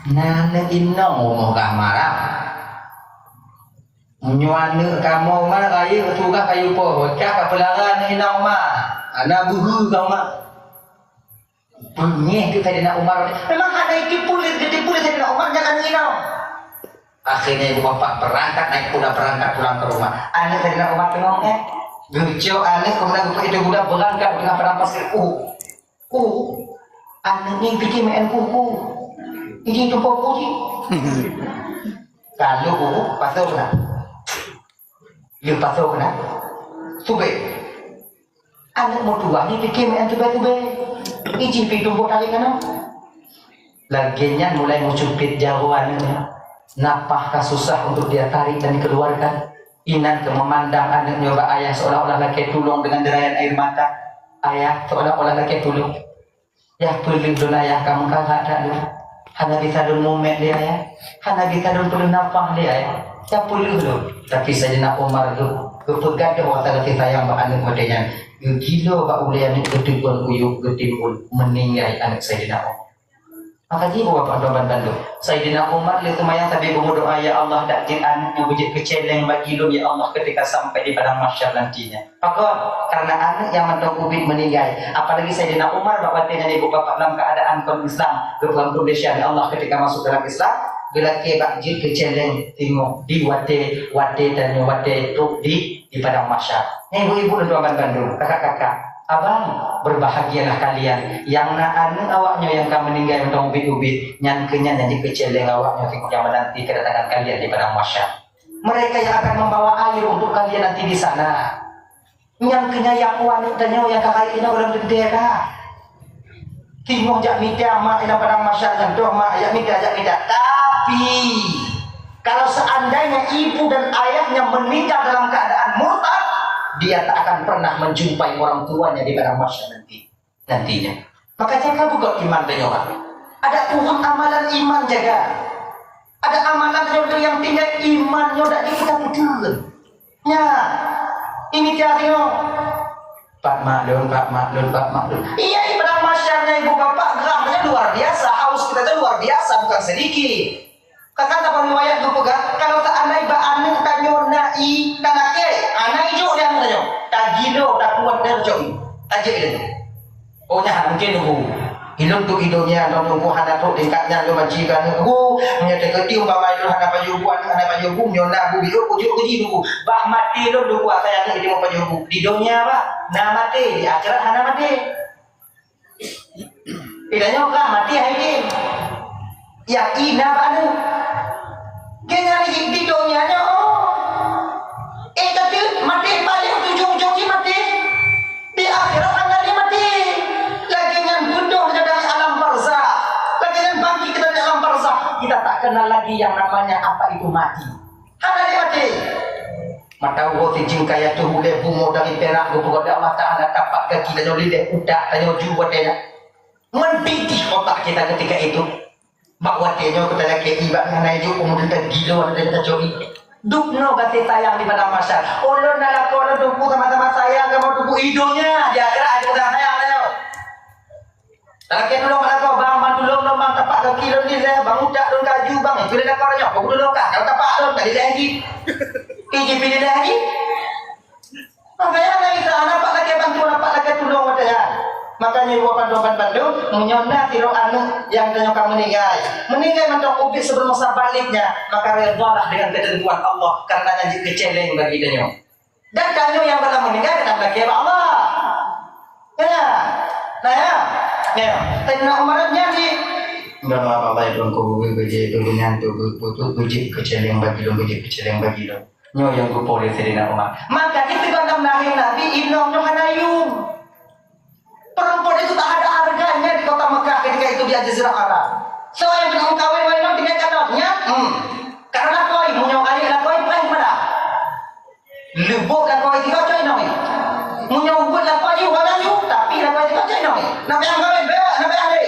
Na aneuk inong rumoh ka marah. Meunyoe aneuk kamoe ma rayeuk tugaih kayue poh, cah ka peulara aneuk inong ma. Hana beuhe kamoe ma. Beungéh keu Saidina Umar. Memang hana jitipu lé, jitipu lé Saidina Umar nyan aneuk inong. Akhirnya ibu bapak berangkat naik kuda, berangkat pulang ke rumah. Aneuk Saidina Umar teungoh, eh, geucok aneuk kemudian geupeuék kuda berangkat dengan padang pasir. Uh, uh, aneuk nyan pike meu'en kuku. Ini tumpok kuji. Kalau kuku, pasok kena. Lheueh pasoe keunan, tubé. Aneuk meutuwah jipike meu'en tubé-tubé. Ijih pi tumbok tarék keunan. Lagée nyan mulai meucupet jaroe aneuk nyan. Nafah ka susah untuk dia tarik dan dikeluarkan. Inan ka memandang aneuk nyoe bak ayah seolah-olah lakée tulông dengan derayan air mata. Ayah seolah-olah lakée tulông. Yah peuleueh lôn ayah, ka meukarat that lôn. Hana bisa lôn mumet lé ayah. Hana bisa lôn peuleueh nafah lé ayah. Yah peuleueh lôn. Tapi Saidina Umar geu-, geupeugah deuh rasa kasih sayang bak aneuk watée nyan. Geugilo bak ulée aneuk geuteupon uyuek geutimbul meuninggai aneuk Saidina Umar. Maka jiôh bapak tuan bandum. Saidina Umar lé seumayang sabe beumeudoá, "Ya Allah, dak jeuet aneuk nyoe beujeuet keucéléng bagi lôn, ya Allah, ketika sampai di padang mahsyar nantinya." Pakon? Karena aneuk nyang mantong ubit meuninggai. Apalagi Saidina Umar bak watée nyan ibu bapak dalam keadaan kon Islam, geupeugah kondisi, ya Allah, ketika masuk dalam Islam, geulakée bak jeuet keucéléng teungoh di watée, watée tanyoe watée trok di, di padang mahsyar. Nyan ibu-ibu dan tuan bandum, kakak-kakak. Abang, berbahagialah kalian nyang na aneuëk awaknyoe nyang ka meuninggai mantong ubit-ubit, nyan keuh nyan nyang jikeucéleng awaknyoe ketika menanti kedatangan kalian di padang mahsyar. Mereka yang akan membawa air untuk kalian nanti di sana. Nyang keuh nyan jak u aneuëk tanyoe nyang ka rayeuk inoe lam teuntée ka. Timoh jak mita mak lam padang mahsyar nyan, toh mak, jak mita, jak mita. Tapi, kalau seandainya ibu dan ayahnya meninggal dalam keadaan murtad, dia tak akan pernah menjumpai orang tuanya di padang mahsyar nanti, nantinya. Maka jaga beugét iman tanyoe, Pak. Ada kurang amalan iman jaga. Ada amalan tanyoe nyang tinggai iman nyoe dak jeuet kita peuteun. Nya, ini dia tengok. Pak maklum, Pak maklum, Pak maklum. Iya, di padang mahsyar nyan ibu bapak gerak nyan luar biasa, haus kita tu luar biasa, bukan sedikit. Kakak dapat riwayat geupeugah, kalau seandai bak aneuëk tanyoe na ié, ka lakée, aneuk ijok di aneuëk tanyoe, tagilo, takuat dari cok ié, tajek dia tu. Oh, nyan mungkin nunggu. Ilôn tu idonya, nong nunggu hana trok tingkat nyan, lôn banci ka nunggu. Meunyoe teukeudi umpama ilôn hana pajoh bu, hana pajoh bu, nyoe na bu biôh, kujok keuji nunggu. Bah maté lôn nunggu asai aneuk itu pajoh bu. Di donya, bah, na maté, di akhirat hana maté. Di donya ka maté hai jih. Yakin na bak aneuk. Keunan di, di donya nyoe. Eh, tapi maté paling ujong-ujong jih maté. Di akhirat hana lé maté. Lagée nyan beudôh dari alam barzakh. Lagée nyan bangkit dari alam barzakh. Kita tak kenal lagi yang namanya apa itu mati. Hana lé maté. Mata uroe sijeueng kaya teuh ulée bumoe dari pirak geupeugah Allah Taala tapak gaki tanyoe lilée utak tanyoe ju watée nyan. Mendidih otak kita ketika itu. Bak watée nyoe keutalakée ié bak hana ijok peumuda teuh gilo hana teuh tacok ié. Dubnoe gaséh sayang di padang mahsyar. Ulôn na lakoe lôn teungku sama-sama sayang kamoe teungku, di donya, di akhirat hana sayang lé. Talakée tulông bak lakoe, bang, bang tulông lôn bang, tapak gaki lôn lilée, bang utak lôn kaju bang, itu lé lakoe nyoe, peue tulông ka, kalau tapak lôn ka lilée lagi. Iji pi lilée lagi. Makanya hana bisa, hana pat lakée bantu, hana pat lakée tulông watée nyan. Makanya ibu bandum-bandum, meunyoe na sidroe aneuëk nyang tanyoe ka meuninggai, meuninggai mantong ubit sebelum masa balignya, maka redhalah dengan ketentuan Allah, karena nyan jeuet keu céléng bagi tanyoe. Dan tanyoe nyang ka meuninggai, ka talakée bak Allah. Ya. Nah, ya. Ya. Saidina Umar nyan di Udah Allah itu engkau beri kerja itu dengan tu betul kerja kecil yang bagi lom kerja kecil yang bagi lom. Nyoe nyang geupeu lé Saidina Umar. Maka itu dalam lahir Nabi, inong nyoe hana yum. Perempuan itu tak ada harganya di kota Mekah ketika itu di Jazirah Arab. So, yang belum kawin, wai nong tinggal kanot, ya? Hmm. Karena koi, meunyoe kali ada koi, paih mana? Leubok lakoe jih kacok inong nyoe. Meunyoe ubit lakoe jih, hana laju, tapi lakoe jih kacok inong nyoe. Nabi Ibrahim, nabi ahli.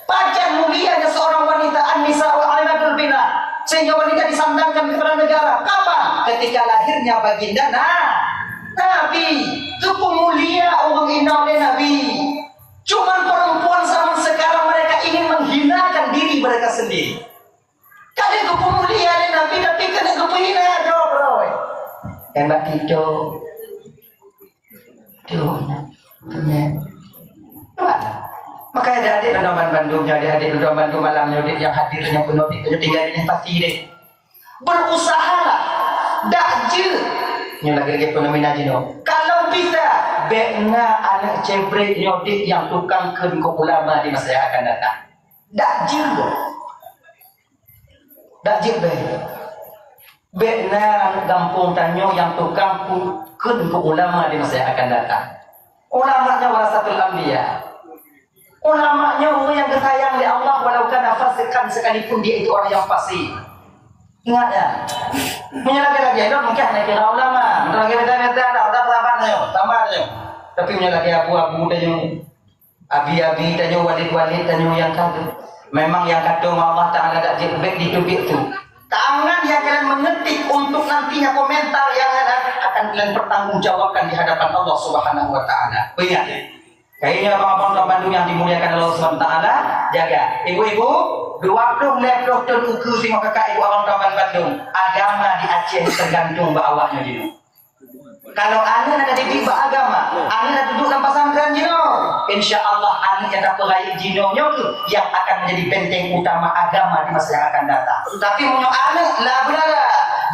Pajan mulianya seorang wanita, an-nisa wa imadul bilad, sehingga wanita disandangkan kepada negara. Kapan? Ketika lahirnya baginda na-, Nabi. Teupeu mulia ureuëng inong lé Nabi. Cuman perempuan zaman sekarang mereka ingin menghinakan diri mereka sendiri. Ka lheueh geupeu mulia lé Nabi, tapi keuneuk geupeuhina, jaweueb droe. Nyang bak TikTok. Tu, tu nyan. Nampak tak? Makanya adik-adik lôn ban-, bandum nyoe, adik-adik lôn ban-, bandum malam nyoe, adik nyang hadir nyoe, peunoh adik nyoe tinggai di pasti deh. Berusahalah. Dak jeuet. Nyoe lagée-lagée fenomena jinoe. Kalau bisa, bék na aneuk cebrek nyoe adik nyang tukang kheun keu ulama di masa yang akan datang. Dak jeuet. Dak jeuet beh. Bék na aneuk gampông tanyoe nyang tukang ku-, kheun keu ulama di masa yang akan datang. Ulama nyoe warasatul anbiya. Ulama nyoe ureuëng nyang geusayang lé Allah walau kana fasiqan, sekalipun dia itu orang yang fasik. Ingat ya. Meunyoe lagée-lagée nyoe mungkin hana kira ulama. Meunyoe lagée beda-beda dah, dah peulaban nyoe, tambah nyoe. Tapi meunyoe lagée abu-abu tanyoe, abi-abi tanyoe, walid-walid tanyoe nyang ka, memang nyang ka dong Allah Taala dak jeuet bék diteubiet tu. Tangan yang kalian mengetik untuk nantinya komentar yang akan kalian pertanggungjawabkan di hadapan Allah Subhanahu wa Taala. Ingat, kayanya abang-abang tuan bandum yang dimuliakan Allah Subhanahu wa Taala, jaga. Ibu-ibu, dua puluh lhée ploh thon ukeue singoh kakak ibu abang tuan bandum. Agama di Aceh tergantung bak awaknya dulu. Kalau aneuk na didik bak agama, aneuk na duduek lam pesantren jinoe, insya Allah aneuk nyang tapeurayeuk jinoe nyoe kheueh nyang akan menjadi benteng utama agama di masa yang akan datang. Tapi meunyoe aneuk la beulala,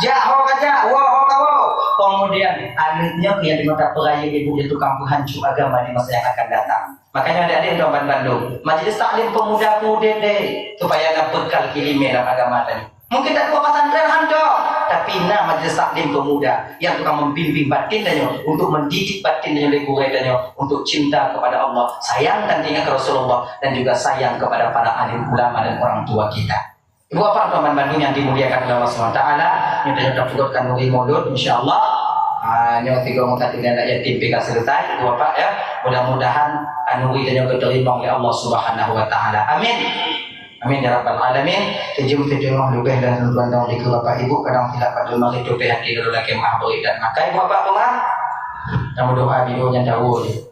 jak ho ka jak, woe ho ka woe, Kemudian, aneuk nyoe nyang dimata peurayeuk ibu, iaitu ka peuhanco agama di masa nyang akan datang. Makanya, adik-adik tuan bandum, majelis taklim pemuda peuudeb deh, supaya na bekal ileumèe lam agama tadi. Mungkin tak dua pesantren hantom, tapi na majelis taklim pemuda yang tukang membimbing batin tanyoe, untuk mendidik batin tanyoe lé gurèe tanyoe untuk cinta kepada Allah, sayang dan ingat ke Rasulullah, dan juga sayang kepada para alim ulama dan orang tua kita. Ibu bapak teman bandum yang dimuliakan oleh Allah Subhanahu wa taala, nyoe tanyoe tapeugot khanuri Maulud, insya Allah. Ah, nyoe tiga orang tadi anak yatim pih ka selesai, ibu bapak ya. Mudah-mudahan khanuri tanyoe diterima oleh Allah Subhanahu wa taala. Amin. Amin ya rabbal alamin. Sejum-sejum leubeh dan tuan dong di bapak ibu, kadang silap pada mari tupi hati dulu lagi maaf beri dan makai ibu bapak tu, ha. Kamu doa di dunia jauh ni.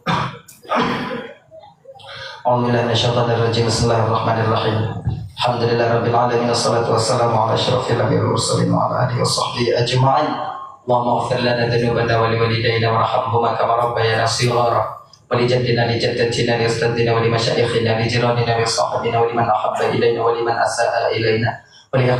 أعوذ بالله من الشيطان الرجيم. بسم الله الرحمن الرحيم. الحمد لله رب العالمين، والصلاة والسلام على أشرف الأنبياء والمرسلين وعلى آله وصحبه أجمعين. اللهم اغفر لنا ذنوبنا ولوالدينا وارحمهما كما ربيانا صغارا، ولجدنا لجدتنا لأستاذنا ولمشايخنا لجيراننا لصاحبنا ولمن أحب إلينا ولمن أساء إلينا ولأخ